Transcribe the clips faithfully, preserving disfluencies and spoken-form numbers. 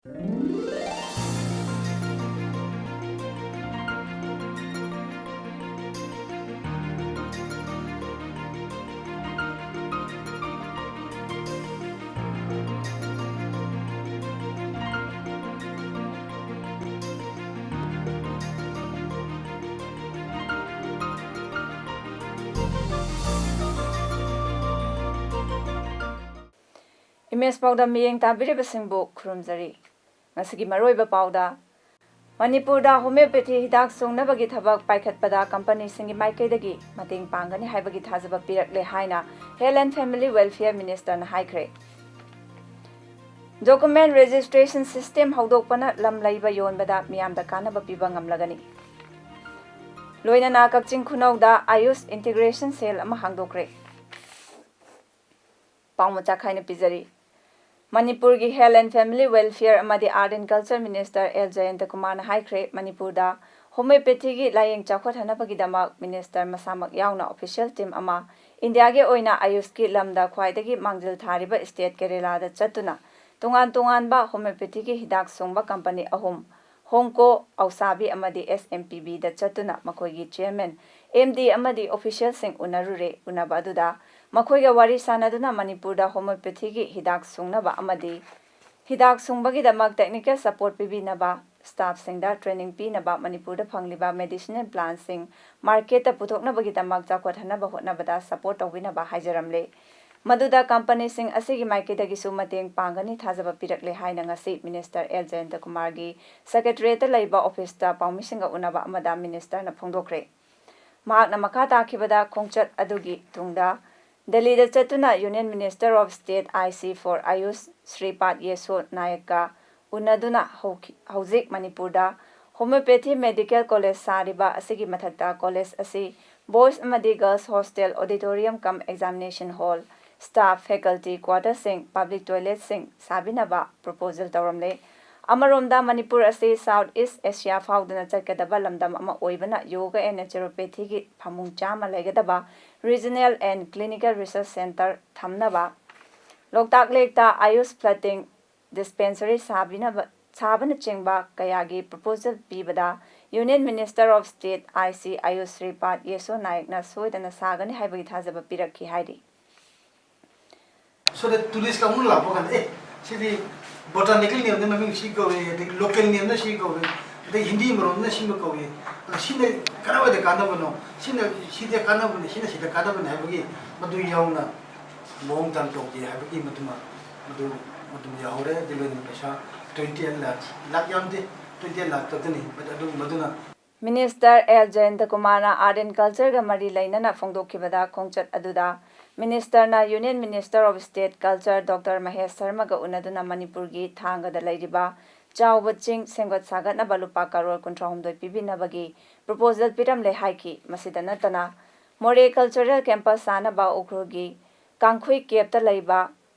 Image ꯄꯥꯎꯗ ꯃꯤꯠꯌꯦꯡ ꯇꯥꯕꯤꯔꯤꯕꯁꯤꯡꯕꯨ ꯈꯨꯔꯨꯝꯖꯔꯤ꯫ ꯉꯁꯤꯒꯤ ꯃꯔꯨꯑꯣꯏꯕ ꯄꯥꯎꯗ, ꯃꯅꯤꯄꯨꯔꯗ ꯍꯣꯃꯤꯌꯣꯄꯦꯊꯤ ꯍꯤꯗꯥꯛ ꯁꯨꯡꯅꯕꯒꯤ ꯊꯕꯛ ꯄꯥꯏꯈꯠꯄꯗ ꯀꯝꯄꯅꯤꯁꯤꯡꯒꯤ ꯃꯥꯏꯀꯩꯗꯒꯤ ꯃꯇꯦꯡ ꯄꯥꯡꯒꯅꯤ ꯍꯥꯏꯕꯒꯤ ꯊꯥꯖꯕ ꯄꯤꯔꯛꯂꯦ ꯍꯥꯏꯅ Health and Family Welfare Ministerꯅ ꯍꯥꯏꯈ꯭ꯔꯦ꯫ Document registration system ꯍꯧꯗꯣꯛꯄꯅ ꯂꯝ ꯂꯩꯕ ꯌꯣꯟꯕꯗ ꯃꯤꯌꯥꯝꯗ ꯀꯥꯟꯅꯕ ꯄꯤꯕ ꯉꯝꯂꯒꯅꯤ꯫ ꯂꯣꯏꯅꯅ ꯀꯛꯆꯤꯡ ꯈꯨꯅꯧꯗ ꯑꯌꯨꯁ integration cell ꯑꯃ ꯍꯥꯡꯗꯣꯛꯈ꯭ꯔꯦ꯫ ꯄꯥꯎ ꯃꯆꯥ ꯈꯥꯏꯅ ꯄꯤꯖꯔꯤ꯫ ꯃꯅꯤꯄꯨꯔꯒꯤ Health and Family Welfare ꯑꯃꯗꯤ Art and Culture Minister L Jayanta ꯀꯨꯃꯥꯔꯅ ꯍꯥꯏꯈ꯭ꯔꯦ, ꯃꯅꯤꯄꯨꯔꯗ ꯍꯣꯃꯤꯌꯣꯄꯦꯊꯤꯒꯤ ꯂꯥꯌꯦꯡ ꯆꯥꯎꯈꯠꯍꯟꯅꯕꯒꯤꯗꯃꯛ ꯃꯤꯅꯤꯁꯇꯔ ꯃꯁꯥꯃꯛ ꯌꯥꯎꯅ official team ꯑꯃ ꯏꯟꯗꯤꯌꯥꯒꯤ ꯑꯣꯏꯅ ꯑꯌꯨꯁꯀꯤ ꯂꯝꯗ ꯈ꯭ꯋꯥꯏꯗꯒꯤ ꯃꯥꯡꯖꯤꯜ ꯊꯥꯔꯤꯕ state ꯀꯦꯔꯦꯂꯥꯗ ꯆꯠꯇꯨꯅ ꯇꯣꯉꯥꯟ ꯇꯣꯉꯥꯟꯕ ꯍꯣꯃꯤꯌꯣꯄꯦꯊꯤꯒꯤ ꯍꯤꯗꯥꯛ ꯁꯨꯡꯕ ꯀꯝꯄꯅꯤ ꯑꯍꯨꯝ, ꯍꯣꯡꯀꯣ, ꯑꯧꯁꯥꯕꯤ ꯑꯃꯗꯤ ꯑꯦꯁ ꯑꯦꯝ ꯄꯤ ꯕꯤꯗ ꯆꯠꯇꯨꯅ ꯃꯈꯣꯏꯒꯤ chairman, ꯑꯦꯝ ꯗꯤ ꯑꯃꯗꯤ officialꯁꯤꯡ ꯎꯅꯔꯨꯔꯦ꯫ ꯎꯅꯕ ꯑꯗꯨꯗ ꯃꯈꯣꯏꯒ ꯋꯥꯔꯤ ꯁꯥꯅꯗꯨꯅ ꯃꯅꯤꯄꯨꯔꯗ ꯍꯣꯃꯤꯌꯣꯄꯦꯊꯤꯒꯤ ꯍꯤꯗꯥꯛ ꯁꯨꯡꯅꯕ ꯑꯃꯗꯤ ꯍꯤꯗꯥꯛ ꯁꯨꯡꯕꯒꯤꯗꯃꯛ technical support ꯄꯤꯕꯤꯅꯕ, staffꯁꯤꯡꯗ training ꯄꯤꯅꯕ, ꯃꯅꯤꯄꯨꯔꯗ ꯐꯪꯂꯤꯕ medicinal plantꯁꯤꯡ marketꯇ ꯄꯨꯊꯣꯛꯅꯕꯒꯤꯗꯃꯛ ꯆꯥꯎꯈꯠꯍꯟꯅꯕ ꯍꯣꯠꯅꯕꯗ support ꯇꯧꯕꯤꯅꯕ ꯍꯥꯏꯖꯔꯝꯂꯦ꯫ ꯃꯗꯨꯗ ꯀꯝꯄꯅꯤꯁꯤꯡ ꯑꯁꯤꯒꯤ ꯃꯥꯏꯀꯩꯗꯒꯤꯁꯨ ꯃꯇꯦꯡ ꯄꯥꯡꯒꯅꯤ ꯊꯥꯖꯕ ꯄꯤꯔꯛꯂꯦ ꯍꯥꯏꯅ ꯉꯁꯤ ꯃꯤꯅꯤꯁꯇꯔ ꯑꯦꯜ ꯖꯌꯟꯇ ꯀꯨꯃꯥꯔꯒꯤ secretariatꯇ ꯂꯩꯕ officeꯇ ꯄꯥꯎꯃꯤꯁꯤꯡꯒ ꯎꯅꯕ ꯑꯃꯗ ꯃꯤꯅꯤꯁꯇꯔꯅ ꯐꯣꯡꯗꯣꯛꯈ꯭ꯔꯦ꯫ ꯃꯍꯥꯛꯅ ꯃꯈꯥ ꯇꯥꯈꯤꯕꯗ, ꯈꯣꯡꯆꯠ ꯑꯗꯨꯒꯤ ꯇꯨꯡꯗ ꯗꯦꯜꯂꯤꯗ ꯆꯠꯇꯨꯅ Union Minister of State I C for Ayush ꯁ꯭ꯔꯤꯄꯥꯗ ꯌꯦꯁꯣ ꯅꯥꯌꯛꯀ ꯎꯅꯗꯨꯅ ꯍꯧꯈꯤ-, ꯍꯧꯖꯤꯛ ꯃꯅꯤꯄꯨꯔꯗ homeopathy medical college ꯁꯥꯔꯤꯕ ꯑꯁꯤꯒꯤ ꯃꯊꯛꯇ college ꯑꯁꯤ boys ꯑꯃꯗꯤ girls hostel, auditorium cum examination hall, staff, faculty quarterꯁꯤꯡ, public toiletꯁꯤꯡ ꯁꯥꯕꯤꯅꯕ proposal ꯇꯧꯔꯝꯂꯦ꯫ ꯑꯃꯔꯣꯝꯗ ꯃꯅꯤꯄꯨꯔ ꯑꯁꯤ South East Asia ꯐꯥꯎꯗꯨꯅ ꯆꯠꯀꯗꯕ ꯂꯝꯗꯝ ꯑꯃ ꯑꯣꯏꯕꯅ yoga and naturopathyꯒꯤ ꯐꯃꯨꯡ ꯆꯥꯝꯃ ꯂꯩꯒꯗꯕ regional and clinical research center ꯊꯝꯅꯕ, ꯂꯣꯛꯇꯥꯛ ꯂꯦꯛꯇ ꯑꯌꯨꯁ floating dispensary ꯁꯥꯕꯤꯅꯕ ꯁꯥꯕꯅꯆꯤꯡꯕ ꯀꯌꯥꯒꯤ proposal ꯄꯤꯕꯗ Union Minister of State I C Ayush Shripad Yesso Nayakꯅ ꯁꯣꯏꯗꯅ ꯁꯥꯒꯅꯤ ꯍꯥꯏꯕꯒꯤ ꯊꯥꯖꯕ ꯄꯤꯔꯛꯈꯤ ꯍꯥꯏꯔꯤ꯫ So that tourist ꯀꯥꯡꯕꯨꯅ ꯂꯥꯛꯄ ꯀꯥꯟꯗ ꯑꯦ ꯁꯤꯗꯤ botanical nameꯗ ꯃꯃꯤꯡ ꯁꯤ ꯀꯧꯏ, ꯑꯗꯒꯤ local nameꯅ ꯁꯤ ꯀꯧꯏ, ꯑꯗꯒꯤ ꯍꯤꯟꯗꯤ ꯃꯔꯣꯟꯗꯅ ꯁꯤꯃ ꯀꯧꯏ, ꯑꯗ ꯁꯤꯅ ꯀꯗꯥꯏꯋꯥꯏꯗ ꯀꯥꯟꯅꯕꯅꯣ, ꯁꯤꯅ ꯁꯤꯗ ꯀꯥꯟꯅꯕꯅꯤ, ꯁꯤꯅ ꯁꯤꯗ ꯀꯥꯟꯅꯕꯅꯤ ꯍꯥꯏꯕꯒꯤ ꯃꯗꯨ ꯌꯥꯎꯅ ꯃꯑꯣꯡ ꯇꯥꯅ ꯇꯧꯒꯦ ꯍꯥꯏꯕꯒꯤ ꯃꯗꯨꯃ ꯃꯗꯨ ꯃꯗꯨ ꯌꯥꯎꯍꯧꯔꯦ꯫ ꯑꯗꯨꯒ ꯄꯩꯁꯥ twenty eight lakh, ꯂꯥꯛ ꯌꯥꯝꯗꯦ, twenty eight lakh ꯈꯛꯇꯅꯤ꯫ ꯑꯗꯨ ꯃꯗꯨꯅ Minister L Jayantakumarꯅ Art and Cultureꯒ ꯃꯔꯤ ꯂꯩꯅꯅ ꯐꯣꯡꯗꯣꯛꯈꯤꯕꯗ ꯈꯣꯡꯆꯠ ꯑꯗꯨꯗ Ministerꯅ Union Minister of State Culture Doctor Mahesh Sharmaꯒ ꯎꯅꯗꯨꯅ ꯃꯅꯤꯄꯨꯔꯒꯤ ꯊꯥꯡꯒꯗ ꯂꯩꯔꯤꯕ ꯆꯥꯎꯕ ꯆꯤꯡ ꯁꯦꯝꯒꯠ ꯁꯥꯒꯠꯅꯕ ꯂꯨꯄꯥ ꯀꯔꯣꯔ ꯀꯨꯟꯊ꯭ꯔꯥ ꯍꯨꯝꯗꯣꯏ ꯄꯤꯕꯤꯅꯕꯒꯤ proposal ꯄꯤꯔꯝꯂꯦ ꯍꯥꯏꯈꯤ꯫ ꯃꯁꯤꯗ ꯅꯠꯇꯅ ꯃꯣꯔꯦ Cultural Campus ꯁꯥꯅꯕ ꯎꯈ꯭ꯔꯨꯜꯒꯤ ꯀꯥꯡꯈꯨꯏ caveꯇ ꯂꯩꯕ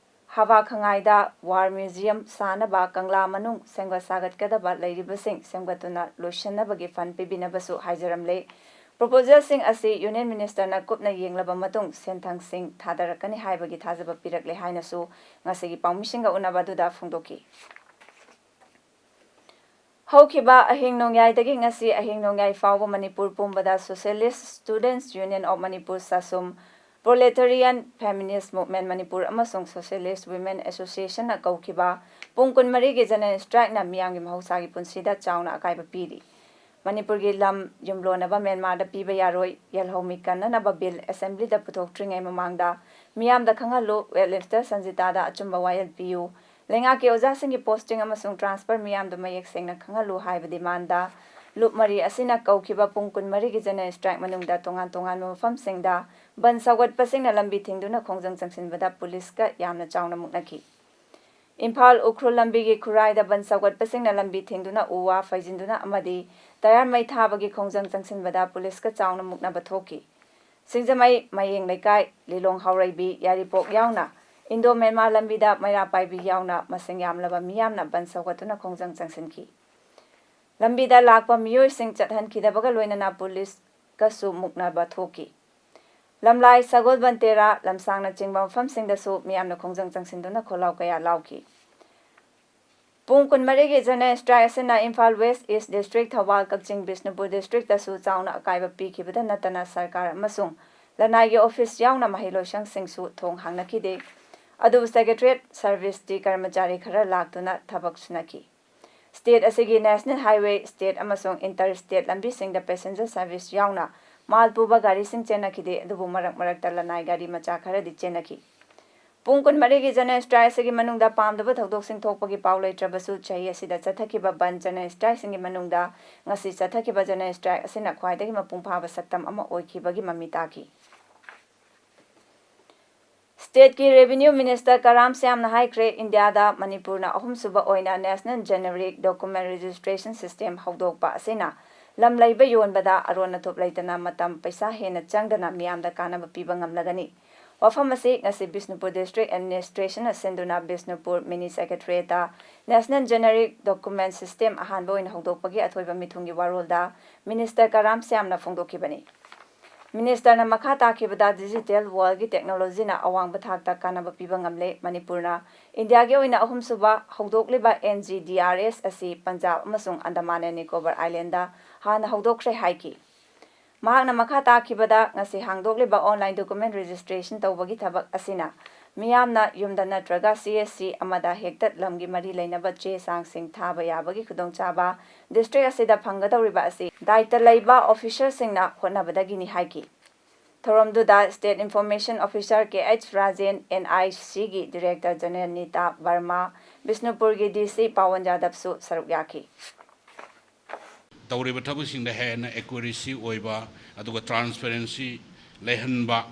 ꯍꯋꯥ ꯈꯉꯥꯏꯗ War Museum ꯁꯥꯅꯕ ꯀꯪꯂꯥ ꯃꯅꯨꯡ ꯁꯦꯝꯒꯠ ꯁꯥꯒꯠꯀꯗꯕ ꯂꯩꯔꯤꯕꯁꯤꯡ ꯁꯦꯝꯒꯠꯇꯨꯅ ꯂꯣꯏꯁꯤꯟꯅꯕꯒꯤ fund ꯄꯤꯕꯤꯅꯕꯁꯨ ꯍꯥꯏꯖꯔꯝꯂꯦ꯫ Proposalꯁꯤꯡ ꯑꯁꯤ Union Ministerꯅ ꯀꯨꯞꯅ ꯌꯦꯡꯂꯕ ꯃꯇꯨꯡ ꯁꯦꯟꯊꯪꯁꯤꯡ ꯊꯥꯗꯔꯛꯀꯅꯤ ꯍꯥꯏꯕꯒꯤ ꯊꯥꯖꯕ ꯄꯤꯔꯛꯂꯦ ꯍꯥꯏꯅꯁꯨ ꯉꯁꯤꯒꯤ ꯄꯥꯎꯃꯤꯁꯤꯡꯒ ꯎꯅꯕ ꯑꯗꯨꯗ ꯐꯣꯡꯗꯣꯛꯈꯤ꯫ ꯍꯧꯈꯤꯕ ꯑꯍꯤꯡ ꯅꯣꯡꯌꯥꯏꯗꯒꯤ ꯉꯁꯤ ꯑꯍꯤꯡ ꯅꯣꯡꯌꯥꯏ ꯐꯥꯎꯕ ꯃꯅꯤꯄꯨꯔ ꯄꯨꯝꯕꯗ Socialist Students Union of Manipur, ꯁꯥꯁꯨꯝ, Proletarian Feminist Movement Manipur ꯑꯃꯁꯨꯡ Socialist Women Associationꯅ ꯀꯧꯈꯤꯕ ꯄꯨꯡ ꯀꯨꯟꯃꯔꯤꯒꯤ general strikeꯅ ꯃꯤꯌꯥꯝꯒꯤ ꯃꯍꯧꯁꯥꯒꯤ ꯄꯨꯟꯁꯤꯗ ꯆꯥꯎꯅ ꯑꯀꯥꯏꯕ ꯄꯤꯔꯤ꯫ ꯃꯅꯤꯄꯨꯔꯒꯤ ꯂꯝ ꯌꯨꯝꯂꯣꯟꯅꯕ ꯃ꯭ꯌꯥꯟꯃꯥꯔꯗ ꯄꯤꯕ ꯌꯥꯔꯣꯏ, ꯌꯦꯜꯍꯧꯃꯤ ꯀꯟꯅꯅꯕ bill assemblyꯗ ꯄꯨꯊꯣꯛꯇ꯭ꯔꯤꯉꯩ ꯃꯃꯥꯡꯗ ꯃꯤꯌꯥꯝꯗ ꯈꯪꯍꯜꯂꯨ, weightlifter ꯁꯟꯖꯤꯇꯥꯗ ꯑꯆꯨꯝꯕ ꯋꯥꯌꯦꯜ ꯄꯤꯌꯨ, ꯂꯩꯉꯥꯛꯀꯤ ꯑꯣꯖꯥꯁꯤꯡꯒꯤ posting ꯑꯃꯁꯨꯡ transfer ꯃꯤꯌꯥꯝꯗꯨ ꯃꯌꯦꯛ ꯁꯦꯡꯅ ꯈꯪꯍꯜꯂꯨ ꯍꯥꯏꯕ demandꯗ ꯂꯨꯞ ꯃꯔꯤ ꯑꯁꯤꯅ ꯀꯧꯈꯤꯕ ꯄꯨꯡ ꯀꯨꯟꯃꯔꯤꯒꯤ general strike ꯃꯅꯨꯡꯗ ꯇꯣꯉꯥꯟ ꯇꯣꯉꯥꯟꯕ ꯃꯐꯝꯁꯤꯡꯗ ꯕꯟ ꯁꯧꯒꯠꯄꯁꯤꯡꯅ ꯂꯝꯕꯤ ꯊꯤꯡꯗꯨꯅ ꯈꯣꯡꯖꯪ ꯆꯪꯁꯤꯟꯕꯗ ꯄꯨꯂꯤꯁꯀ ꯌꯥꯝꯅ ꯆꯥꯎꯅ ꯃꯨꯛꯅꯈꯤ꯫ ꯏꯝꯐꯥꯜ ꯎꯈ꯭ꯔꯨꯜ ꯂꯝꯕꯤꯒꯤ ꯈꯨꯔꯥꯏꯗ ꯕꯟ ꯁꯧꯒꯠꯄꯁꯤꯡꯅ ꯂꯝꯕꯤ ꯊꯤꯡꯗꯨꯅ ꯎ ꯋꯥ ꯐꯩꯖꯤꯟꯗꯨꯅ ꯑꯃꯗꯤ tyre ꯃꯩ ꯊꯥꯕꯒꯤ ꯈꯣꯡꯖꯪ ꯆꯪꯁꯤꯟꯕꯗ ꯄꯨꯂꯤꯁꯀ ꯆꯥꯎꯅ ꯃꯨꯛꯅꯕ ꯊꯣꯛꯈꯤ꯫ ꯁꯤꯡꯖꯃꯩ ꯃꯌꯦꯡ ꯂꯩꯀꯥꯏ, ꯂꯤꯂꯣꯡ ꯍꯥꯎꯔꯩꯕꯤ, ꯌꯥꯏꯔꯤꯄꯣꯛ ꯌꯥꯎꯅ Indo Myanmar ꯂꯝꯕꯤꯗ ꯃꯩꯔꯥ ꯄꯥꯏꯕꯤ ꯌꯥꯎꯅ ꯃꯁꯤꯡ ꯌꯥꯝꯂꯕ ꯃꯤꯌꯥꯝꯅ ꯕꯟ ꯁꯧꯒꯠꯇꯨꯅ ꯈꯣꯡꯖꯪ ꯆꯪꯁꯤꯟꯈꯤ꯫ ꯂꯝꯕꯤꯗ ꯂꯥꯛꯄ ꯃꯤꯑꯣꯏꯁꯤꯡ ꯆꯠꯍꯟꯈꯤꯗꯕꯒ ꯂꯣꯏꯅꯅ ꯄꯨꯂꯤꯁꯀꯁꯨ ꯃꯨꯛꯅꯕ ꯊꯣꯛꯈꯤ꯫ ꯂꯝꯂꯥꯏ, ꯁꯒꯣꯜꯕꯟ ꯇꯦꯔꯥ, ꯂꯝꯁꯥꯡꯅꯆꯤꯡꯕ ꯃꯐꯝꯁꯤꯡꯗꯁꯨ ꯃꯤꯌꯥꯝꯅ ꯈꯣꯡꯖꯪ ꯆꯪꯁꯤꯟꯗꯨꯅ ꯈꯣꯜꯂꯥꯎ ꯀꯌꯥ ꯂꯥꯎꯈꯤ꯫ ꯄꯨꯡ ꯀꯨꯟꯃꯔꯤꯒꯤ ꯖꯦꯅꯔꯦꯜ ꯁ꯭ꯇ꯭ꯔꯥꯏꯛ ꯑꯁꯤꯅ Imphal west, east district, Thoubal, Kakching, Bishnupur ꯗꯤꯁꯇ꯭ꯔꯤꯛꯇꯁꯨ ꯆꯥꯎꯅ ꯑꯀꯥꯏꯕ ꯄꯤꯈꯤꯕꯗ ꯅꯠꯇꯅ ꯁꯔꯀꯥꯔ ꯑꯃꯁꯨꯡ ꯂꯅꯥꯏꯒꯤ ꯑꯣꯐꯤꯁ ꯌꯥꯎꯅ ꯃꯍꯩꯂꯣꯏꯁꯪꯁꯤꯡꯁꯨ ꯊꯣꯡ ꯍꯥꯡꯅꯈꯤꯗꯦ꯫ ꯑꯗꯨꯕꯨ ꯁꯦꯀ꯭ꯔꯦꯇꯔꯤꯌꯦꯠ ꯁꯔꯚꯤꯁ ꯗꯤ ꯀꯔꯃꯆꯥꯔꯤ ꯈꯔ ꯂꯥꯛꯇꯨꯅ ꯊꯕꯛ ꯁꯨꯅꯈꯤ꯫ ꯁ꯭ꯇꯦꯠ ꯑꯁꯤꯒꯤ ꯅꯦꯁꯅꯦꯜ ꯍꯥꯏꯋꯦ, ꯁ꯭ꯇꯦꯠ ꯑꯃꯁꯨꯡ ꯏꯟꯇꯔ ꯁ꯭ꯇꯦꯠ ꯂꯝꯕꯤꯁꯤꯡꯗ ꯄꯦꯁꯦꯟꯖꯔ ꯁꯔꯚꯤꯁ ꯌꯥꯎꯅ ꯃꯥꯜ ꯄꯨꯕ ꯒꯥꯔꯤꯁꯤꯡ ꯆꯦꯟꯅꯈꯤꯗꯦ, ꯑꯗꯨꯕꯨ ꯃꯔꯛ ꯃꯔꯛꯇ ꯂꯅꯥꯏ ꯒꯥꯔꯤ ꯃꯆꯥ ꯈꯔꯗꯤ ꯆꯦꯟꯅꯈꯤ꯫ ꯄꯨꯡ ꯀꯨꯟꯃꯔꯤꯒꯤ ꯖꯦꯅꯔꯦꯜ ꯁ꯭ꯇ꯭ꯔꯥꯏꯛ ꯑꯁꯤꯒꯤ ꯃꯅꯨꯡꯗ ꯄꯥꯝꯗꯕ ꯊꯧꯗꯣꯛꯁꯤꯡ ꯊꯣꯛꯄꯒꯤ ꯄꯥꯎ ꯂꯩꯇ꯭ꯔꯕꯁꯨ, ꯆꯍꯤ ꯑꯁꯤꯗ ꯆꯠꯊꯈꯤꯕ ꯕꯟꯗ ꯖꯦꯅꯔꯦꯜ ꯁ꯭ꯇ꯭ꯔꯥꯏꯛꯁꯤꯡꯒꯤ ꯃꯅꯨꯡꯗ ꯉꯁꯤ ꯆꯠꯊꯈꯤꯕ ꯖꯦꯅꯔꯦꯜ ꯁ꯭ꯇ꯭ꯔꯥꯏꯛ ꯑꯁꯤꯅ ꯈ꯭ꯋꯥꯏꯗꯒꯤ ꯃꯄꯨꯡ ꯐꯥꯕ ꯁꯛꯇꯝ ꯑꯃ ꯑꯣꯏꯈꯤꯕꯒꯤ ꯃꯃꯤ ꯇꯥꯈꯤ꯫ ꯁ꯭ꯇꯦꯠꯀꯤ ꯔꯦꯚꯤꯅ꯭ꯌꯨ ꯃꯤꯅꯤꯁꯇꯔ ꯀꯔꯥꯝ ꯁ꯭ꯌꯥꯝꯅ ꯍꯥꯏꯈ꯭ꯔꯦ, ꯏꯟꯗꯤꯌꯥꯗ ꯃꯅꯤꯄꯨꯔꯅ ꯑꯍꯨꯝꯁꯨꯕ ꯑꯣꯏꯅ national generic document registration system ꯍꯧꯗꯣꯛꯄ ꯑꯁꯤꯅ ꯂꯝ ꯂꯩꯕ ꯌꯣꯟꯕꯗ ꯑꯔꯣꯟ ꯑꯊꯨꯞ ꯂꯩꯇꯅ ꯃꯇꯝ, ꯄꯩꯁꯥ ꯍꯦꯟꯅ ꯆꯪꯗꯅ ꯃꯤꯌꯥꯝꯗ ꯀꯥꯟꯅꯕ ꯄꯤꯕ ꯉꯝꯂꯒꯅꯤ꯫ ꯋꯥꯐꯝ ꯑꯁꯤ ꯉꯁꯤ ꯕꯤꯁꯅꯨꯄꯨꯔ ꯗꯤꯁꯇ꯭ꯔꯤꯛ ꯑꯦꯗꯃꯤꯅꯤꯁꯇ꯭ꯔꯦꯁꯟꯅ ꯁꯤꯟꯗꯨꯅ ꯕꯤꯁꯅꯨꯄꯨꯔ ꯃꯤꯅꯤ ꯁꯦꯀ꯭ꯔꯦꯇꯔꯤꯌꯦꯠꯇ ꯅꯦꯁꯅꯦꯜ ꯖꯦꯅꯦꯔꯤꯛ ꯗꯣꯀꯨꯃꯦꯟ ꯁꯤꯁꯇꯦꯝ ꯑꯍꯥꯟꯕ ꯑꯣꯏꯅ ꯍꯧꯗꯣꯛꯄꯒꯤ ꯑꯊꯣꯏꯕ ꯃꯤꯊꯨꯡꯒꯤ ꯋꯥꯔꯣꯜꯗ ꯃꯤꯅꯤꯁꯇꯔ ꯀꯔꯥꯝ ꯁ꯭ꯌꯥꯝꯅ ꯐꯣꯡꯗꯣꯛꯈꯤꯕꯅꯤ꯫ ꯃꯤꯅꯤꯁꯇꯔꯅ ꯃꯈꯥ ꯇꯥꯈꯤꯕꯗ, ꯗꯤꯖꯤꯇꯦꯜ ꯋꯥꯔꯜꯗꯒꯤ ꯇꯦꯛꯅꯣꯂꯣꯖꯤꯅ ꯑꯋꯥꯡꯕ ꯊꯥꯛꯇ ꯀꯥꯟꯅꯕ ꯄꯤꯕ ꯉꯝꯂꯦ꯫ ꯃꯅꯤꯄꯨꯔꯅ ꯏꯟꯗꯤꯌꯥꯒꯤ ꯑꯣꯏꯅ ꯑꯍꯨꯝꯁꯨꯕ ꯍꯧꯗꯣꯛꯂꯤꯕ ꯑꯦꯟ ꯖꯤ ꯗꯤ ꯑꯥꯔ ꯑꯦꯁ ꯑꯁꯤ ꯄꯟꯖꯥꯕ ꯑꯃꯁꯨꯡ ꯑꯟꯗꯃꯥꯟ ꯑꯦꯟ ꯅꯤꯀꯣꯕꯔ ꯑꯥꯏꯂꯦꯟꯗ ꯍꯥꯟꯅ ꯍꯧꯗꯣꯛꯈ꯭ꯔꯦ ꯍꯥꯏꯈꯤ꯫ ꯃꯍꯥꯛꯅ ꯃꯈꯥ ꯇꯥꯈꯤꯕꯗ, ꯉꯁꯤ ꯍꯥꯡꯗꯣꯛꯂꯤꯕ ꯑꯣꯟꯂꯥꯏꯟ ꯗꯣꯀꯨꯃꯦꯟ ꯔꯦꯖꯤꯁꯇ꯭ꯔꯦꯁꯟ ꯇꯧꯕꯒꯤ ꯊꯕꯛ ꯑꯁꯤꯅ ꯃꯤꯌꯥꯝꯅ ꯌꯨꯝꯗ ꯅꯠꯇ꯭ꯔꯒ ꯁꯤ ꯑꯦꯁ ꯁꯤ ꯑꯃꯗ ꯍꯦꯛꯇ ꯂꯝꯒꯤ ꯃꯔꯤ ꯂꯩꯅꯕ ꯆꯦ ꯆꯥꯡꯁꯤꯡ ꯊꯥꯕ ꯌꯥꯕꯒꯤ ꯈꯨꯗꯣꯡꯆꯥꯕ ꯗꯤꯁꯇ꯭ꯔꯤꯛ ꯑꯁꯤꯗ ꯐꯪꯒꯗꯧꯔꯤꯕ ꯑꯁꯤ ꯗꯥꯏꯇ ꯂꯩꯕ ꯑꯣꯐꯤꯁꯔꯁꯤꯡꯅ ꯍꯣꯠꯅꯕꯗꯒꯤꯅꯤ ꯍꯥꯏꯈꯤ꯫ ꯊꯧꯔꯝꯗꯨꯗ state information officer K H Rajen, N I ꯁꯤꯒꯤ ꯗꯤꯔꯦꯛꯇꯔ ꯖꯦꯅꯔꯦꯜ ꯅꯤꯇꯥ ꯕꯔꯃꯥ, ꯕꯤꯁꯅꯨꯄꯨꯔꯒꯤ ꯗꯤ ꯁꯤ ꯄꯥꯋꯟ ꯌꯥꯗꯕꯁꯨ ꯁꯔꯨꯛ ꯌꯥꯈꯤ꯫ ꯇꯧꯔꯤꯕ ꯊꯕꯛꯁꯤꯡꯗ ꯍꯦꯟꯅ ꯑꯦꯀ꯭ꯌꯨꯔꯦꯁꯤ ꯑꯣꯏꯕ, ꯑꯗꯨꯒ ꯇ꯭ꯔꯥꯟꯁꯄꯦꯔꯦꯟꯁꯤ ꯂꯩꯍꯟꯕ,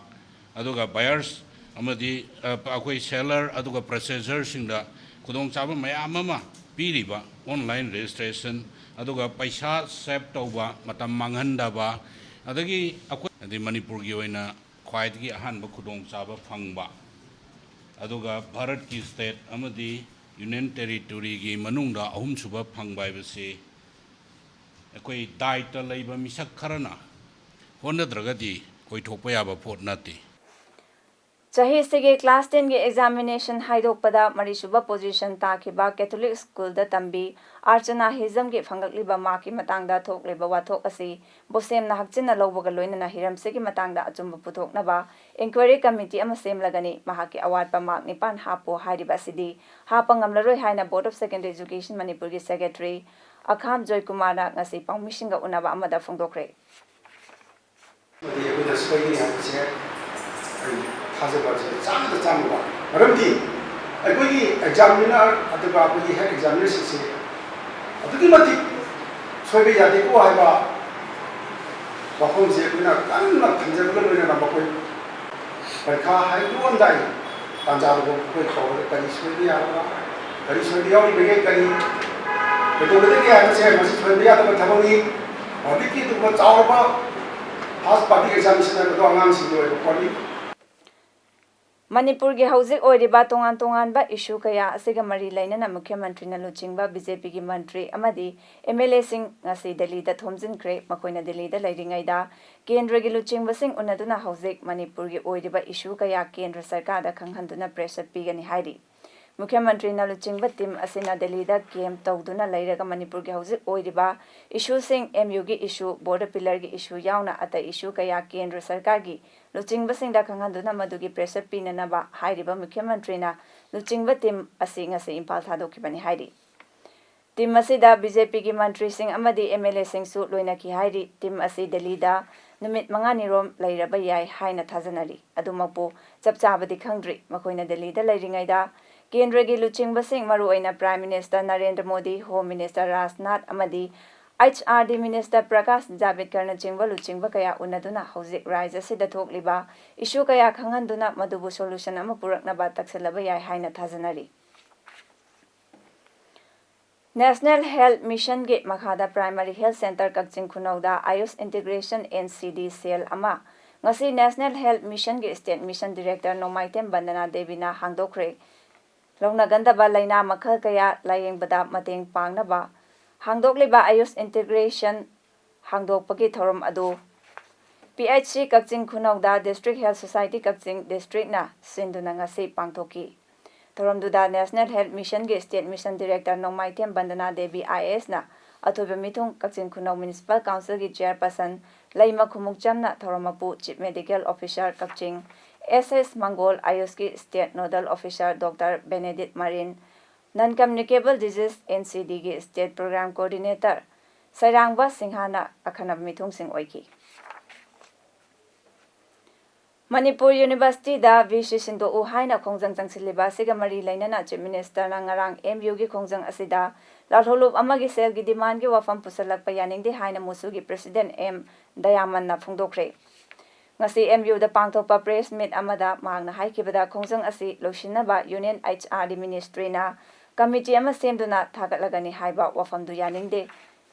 ꯑꯗꯨꯒ ꯕꯥꯌꯔꯁ ꯑꯃꯗꯤ, ꯑ, ꯑꯩꯈꯣꯏ ꯁꯦꯂꯔ ꯑꯗꯨꯒ ꯄꯔꯆꯦꯖꯔꯁꯤꯡꯗ ꯈꯨꯗꯣꯡꯆꯥꯕ ꯃꯌꯥꯝ ꯑꯃ ꯄꯤꯔꯤꯕ ꯑꯣꯟꯂꯥꯏꯟ ꯔꯦꯖꯤꯁꯇ꯭ꯔꯦꯁꯟ, ꯑꯗꯨꯒ ꯄꯩꯁꯥ ꯁꯦꯚ ꯇꯧꯕ, ꯃꯇꯝ ꯃꯥꯡꯍꯟꯗꯕ, ꯑꯗꯒꯤ ꯑꯩꯈꯣꯏ, ꯑꯗꯩ ꯃꯅꯤꯄꯨꯔꯒꯤ ꯑꯣꯏꯅ ꯈ꯭ꯋꯥꯏꯗꯒꯤ ꯑꯍꯥꯟꯕ ꯈꯨꯗꯣꯡꯆꯥꯕ ꯐꯪꯕ, ꯑꯗꯨꯒ ꯚꯥꯔꯠꯀꯤ ꯁ꯭ꯇꯦꯠ ꯑꯃꯗꯤ ꯌꯨꯅꯤꯌꯟ ꯇꯦꯔꯤꯇꯣꯔꯤꯒꯤ ꯃꯅꯨꯡꯗ ꯑꯍꯨꯝꯁꯨꯕ ꯐꯪꯕ ꯍꯥꯏꯕꯁꯤ ꯑꯩꯈꯣꯏ ꯗꯥꯏꯇ ꯂꯩꯕ ꯃꯤꯁꯛ ꯈꯔꯅ ꯍꯣꯠꯅꯗ꯭ꯔꯒꯗꯤ ꯑꯣꯏꯊꯣꯛꯄ ꯌꯥꯕ ꯄꯣꯠ ꯅꯠꯇꯦ꯫ ꯆꯍꯤꯁꯤꯒꯤ class ten ꯒꯤ examination ꯍꯥꯏꯗꯣꯛꯄꯗ ꯃꯔꯤꯁꯨꯕ position ꯇꯥꯈꯤꯕ Catholic school ꯗ ꯇꯝꯕꯤ ꯑꯥꯔꯆꯅꯥ ꯍꯤꯖꯝꯒꯤ ꯐꯪꯂꯛꯂꯤꯕ mark ꯀꯤ ꯃꯇꯥꯡꯗ ꯊꯣꯛꯂꯤꯕ ꯋꯥꯊꯣꯛ ꯑꯁꯤ ꯕꯣꯁꯦꯝꯅ ꯍꯛꯆꯤꯟꯅ ꯂꯧꯕꯒ ꯂꯣꯏꯅꯅ ꯍꯤꯔꯝꯁꯤꯒꯤ ꯃꯇꯥꯡꯗ ꯑꯆꯨꯝꯕ ꯄꯨꯊꯣꯛꯅꯕ inquiry committee ꯑꯃ ꯁꯦꯝꯂꯒꯅꯤ꯫ ꯃꯍꯥꯛꯀꯤ ꯑꯋꯥꯠꯄ mark ꯅꯤꯄꯥꯟ ꯍꯥꯞꯄꯨ ꯍꯥꯏꯔꯤꯕ ꯑꯁꯤꯗꯤ ꯍꯥꯞꯄ ꯉꯝꯂꯔꯣꯏ ꯍꯥꯏꯅ Board of Secondary Education ꯃꯅꯤꯄꯨꯔꯒꯤ secretary ꯑꯈꯥꯝ ꯖꯣꯏꯀꯨꯃꯥꯔꯅ ꯉꯁꯤ ꯄꯥꯎꯃꯤꯁꯤꯡꯒ ꯎꯅꯕ ꯑꯃꯗ ꯐꯣꯡꯗꯣꯛꯈ꯭ꯔꯦ꯫ ꯑꯃꯗꯤ ꯑꯩꯈꯣꯏꯅ ꯁꯣꯏꯒꯅꯤ ꯍꯥꯏꯕꯁꯦ ꯑꯩ ꯊꯥꯖꯕ ꯑꯁꯤ ꯆꯥꯝꯃꯗ ꯆꯥꯝꯃ ꯋꯥꯠꯂꯤ꯫ ꯃꯔꯝꯗꯤ ꯑꯩꯈꯣꯏꯒꯤ examiner ꯑꯗꯨꯒ ꯑꯩꯈꯣꯏꯒꯤ head examiner ꯁꯤꯡꯁꯦ ꯑꯗꯨꯛꯀꯤ ꯃꯇꯤꯛ ꯁꯣꯏꯕ ꯌꯥꯗꯦꯀꯣ ꯍꯥꯏꯕ ꯋꯥꯐꯝꯁꯦ ꯑꯩꯈꯣꯏꯅ ꯀꯟꯅ ꯊꯝꯖꯕꯒ ꯂꯣꯏꯅꯅ ꯃꯈꯣꯏ ꯄꯔꯤꯈꯥ ꯍꯥꯏꯗꯣꯛꯑꯝꯗꯥꯏ ꯇꯥꯟꯖꯥꯗꯨꯐꯥꯎ ꯑꯩꯈꯣꯏ ꯀꯧꯔꯒ ꯀꯔꯤ ꯁꯣꯏꯕ ꯌꯥꯕ, ꯀꯔꯤ ꯁꯣꯏꯕ ꯌꯥꯎꯔꯤꯕꯒꯦ, ꯀꯔꯤ ꯀꯩꯗꯧꯒꯗꯒꯦ ꯍꯥꯏꯕꯁꯦ ꯃꯁꯤ ꯁꯣꯏꯕ ꯌꯥꯗꯕ ꯊꯕꯛꯅꯤ꯫ ꯍꯧꯖꯤꯛꯀꯤ ꯑꯗꯨꯒꯨꯝꯕ ꯆꯥꯎꯔꯕ first party examination ꯍꯥꯏꯕꯗꯣ ꯑꯉꯥꯡꯁꯤꯡꯒꯤ ꯑꯣꯏꯕ ꯄꯣꯠꯅꯤ꯫ ꯃꯅꯤꯄꯨꯔꯒꯤ ꯍꯧꯖꯤꯛ ꯑꯣꯏꯔꯤꯕ ꯇꯣꯉꯥꯟ ꯇꯣꯉꯥꯟꯕ issue ꯀꯌꯥ ꯑꯁꯤꯒ ꯃꯔꯤ ꯂꯩꯅꯅ ꯃꯨꯈ꯭ꯌ ꯃꯟꯇ꯭ꯔꯤꯅ ꯂꯨꯆꯤꯡꯕ BJP ꯒꯤ ꯃꯟꯇ꯭ꯔꯤ ꯑꯃꯗꯤ MLA ꯁꯤꯡ ꯉꯁꯤ ꯗꯦꯜꯂꯤꯗ ꯊꯣꯝꯖꯤꯟꯈ꯭ꯔꯦ꯫ ꯃꯈꯣꯏꯅ ꯗꯦꯜꯂꯤꯗ ꯂꯩꯔꯤꯉꯩꯗ ꯀꯦꯟꯗ꯭ꯔꯒꯤ ꯂꯨꯆꯤꯡꯕꯁꯤꯡ ꯎꯅꯗꯨꯅ ꯍꯧꯖꯤꯛ ꯃꯅꯤꯄꯨꯔꯒꯤ ꯑꯣꯏꯔꯤꯕ issue ꯀꯌꯥ ꯀꯦꯟꯗ꯭ꯔ ꯁꯔꯀꯥꯔꯗ ꯈꯪꯍꯟꯗꯨꯅ pressure ꯄꯤꯒꯅꯤ ꯍꯥꯏꯔꯤ꯫ ꯃꯨꯈ꯭ꯌ ꯃꯟꯇ꯭ꯔꯤꯅ ꯂꯨꯆꯤꯡꯕ team ꯑꯁꯤꯅ ꯗꯦꯜꯂꯤꯗ camp ꯇꯧꯗꯨꯅ ꯂꯩꯔꯒ ꯃꯅꯤꯄꯨꯔꯒꯤ ꯍꯧꯖꯤꯛ ꯑꯣꯏꯔꯤꯕ issue ꯁꯤꯡ, MU ꯒꯤ issue, border pillar ꯒꯤ issue ꯌꯥꯎꯅ ꯑꯇꯩ issue ꯀꯌꯥ ꯀꯦꯟꯗ꯭ꯔ ꯁꯔꯀꯥꯔꯒꯤ ꯂꯨꯆꯤꯡꯕꯁꯤꯡꯗ ꯈꯪꯍꯟꯗꯨꯅ ꯃꯗꯨꯒꯤ pressure ꯄꯤꯅꯅꯕ ꯍꯥꯏꯔꯤꯕ ꯃꯨꯈ꯭ꯌ ꯃꯟꯇ꯭ꯔꯤꯅ ꯂꯨꯆꯤꯡꯕ team ꯑꯁꯤ ꯉꯁꯤ ꯏꯝꯐꯥꯜ ꯊꯥꯗꯣꯛꯈꯤꯕꯅꯤ ꯍꯥꯏꯔꯤ꯫ Team ꯑꯁꯤꯗ BJP ꯒꯤ ꯃꯟꯇ꯭ꯔꯤꯁꯤꯡ ꯑꯃꯗꯤ MLA ꯁꯤꯡꯁꯨ ꯂꯣꯏꯅꯈꯤ ꯍꯥꯏꯔꯤ꯫ Team ꯑꯁꯤ ꯗꯦꯜꯂꯤꯗ ꯅꯨꯃꯤꯠ ꯃꯉꯥꯅꯤꯔꯣꯝ ꯂꯩꯔꯕ ꯌꯥꯏ ꯍꯥꯏꯅ ꯊꯥꯖꯅꯔꯤ꯫ ꯑꯗꯨꯃꯛꯄꯨ ꯆꯞ ꯆꯥꯕꯗꯤ ꯈꯪꯗ꯭ꯔꯤ꯫ ꯃꯈꯣꯏꯅ ꯗꯦꯜꯂꯤꯗ ꯂꯩꯔꯤꯉꯩꯗ ꯀꯦꯟꯗ꯭ꯔꯒꯤ ꯂꯨꯆꯤꯡꯕꯁꯤꯡ, ꯃꯔꯨꯑꯣꯏꯅ Prime Minister Narendra Modi, Home Minister Rajnath ꯑꯃꯗꯤ HRD Minister ꯄ꯭ꯔꯀꯥꯁ ꯖꯥꯚꯦꯗꯀꯔꯅꯆꯤꯡꯕ ꯂꯨꯆꯤꯡꯕ ꯀꯌꯥ ꯎꯅꯗꯨꯅ ꯍꯧꯖꯤꯛ ꯔꯥꯖ꯭ꯌ ꯑꯁꯤꯗ ꯊꯣꯛꯂꯤꯕ issue ꯀꯌꯥ ꯈꯪꯍꯟꯗꯨꯅ ꯃꯗꯨꯕꯨ solution ꯑꯃ ꯄꯨꯔꯛꯅꯕ ꯇꯛꯁꯤꯜꯂꯕ ꯌꯥꯏ ꯍꯥꯏꯅ ꯊꯥꯖꯅꯔꯤ꯫ National Health Mission ꯒꯤ ꯃꯈꯥꯗ Primary Health Centre ꯀꯛꯆꯤꯡ ꯈꯨꯅꯧꯗ Ayush Integration NCD cell ꯑꯃ ꯉꯁꯤ National Health Mission ꯒꯤ State Mission Director ꯅꯣꯡꯃꯥꯏꯊꯦꯝ ꯕꯟꯗꯅꯥ ꯗꯦꯕꯤꯅ ꯍꯥꯡꯗꯣꯛꯈ꯭ꯔꯦ꯫ ꯂꯧꯅꯒꯟꯗꯕ ꯂꯥꯏꯅꯥ ꯃꯈꯜ ꯀꯌꯥ ꯂꯥꯌꯦꯡꯕꯗ ꯃꯇꯦꯡ ꯄꯥꯡꯅꯕ ꯍꯥꯡꯗꯣꯛꯂꯤꯕ Ayush Integration ꯍꯥꯡꯗꯣꯛꯄꯒꯤ ꯊꯧꯔꯝ ꯑꯗꯨ ꯄꯤ ꯑꯩꯆ ꯁꯤ ꯀꯛꯆꯤꯡ ꯈꯨꯅꯧꯗ District Health Society ꯀꯛꯆꯤꯡ districtꯅ ꯁꯤꯟꯗꯨꯅ ꯉꯁꯤ ꯄꯥꯡꯊꯣꯛꯈꯤ꯫ ꯊꯧꯔꯝꯗꯨꯗ National Health Missionꯒꯤ State Mission Director Nongmaithem Vandana Devi I A ꯑꯦꯁꯅ ꯑꯊꯣꯏꯕ ꯃꯤꯊꯨꯡ, ꯀꯛꯆꯤꯡ ꯈꯨꯅꯧ Municipal Councilꯒꯤ Chairperson ꯂꯩꯃ ꯈꯨꯃꯨꯛꯆꯝꯅ ꯊꯧꯔꯝ ꯃꯄꯨ, Chief Medical Officer ꯀꯛꯆꯤꯡ ꯑꯦꯁ ꯑꯦꯁ ꯃꯪꯒꯣꯜ, ꯑꯌꯨꯁꯀꯤ State Nodal Officer Doctor Benedict Marin, Non Communicable Disease, N C Dꯒꯤ State Program Coordinator ꯁꯩꯔꯥꯡꯕ ꯁꯤꯡꯍꯅ ꯑꯈꯟꯅꯕ ꯃꯤꯊꯨꯡꯁꯤꯡ ꯑꯣꯏꯈꯤ꯫ ꯃꯅꯤꯄꯨꯔ Universityꯗ V C ꯁꯤꯟꯗꯣꯛꯎ ꯍꯥꯏꯅ ꯈꯣꯡꯖꯪ ꯆꯪꯁꯤꯜꯂꯤꯕ ꯑꯁꯤꯒ ꯃꯔꯤ ꯂꯩꯅꯅ Chief Ministerꯅ ꯉꯔꯥꯡ M Uꯒꯤ ꯈꯣꯡꯖꯪ ꯑꯁꯤꯗ ꯂꯥꯜꯍꯧꯂꯨꯞ ꯑꯃꯒꯤ cellꯒꯤ demandꯒꯤ ꯋꯥꯐꯝ ꯄꯨꯁꯜꯂꯛꯄ ꯌꯥꯅꯤꯡꯗꯦ ꯍꯥꯏꯅ ꯃꯨꯁꯨꯒꯤ President ꯑꯦꯝ ꯗꯌꯥꯃꯟꯅ ꯐꯣꯡꯗꯣꯛꯈ꯭ꯔꯦ꯫ ꯉꯁꯤ M Uꯗ ꯄꯥꯡꯊꯣꯛꯄ press meet ꯑꯃꯗ ꯃꯍꯥꯛꯅ ꯍꯥꯏꯈꯤꯕꯗ, ꯈꯣꯡꯖꯪ ꯑꯁꯤ ꯂꯣꯏꯁꯤꯟꯅꯕ Union H R D Ministryꯅ committee ꯑꯃ ꯁꯦꯝꯗꯨꯅ ꯊꯥꯒꯠꯂꯒꯅꯤ ꯍꯥꯏꯕ ꯋꯥꯐꯝꯗꯨ ꯌꯥꯅꯤꯡꯗꯦ꯫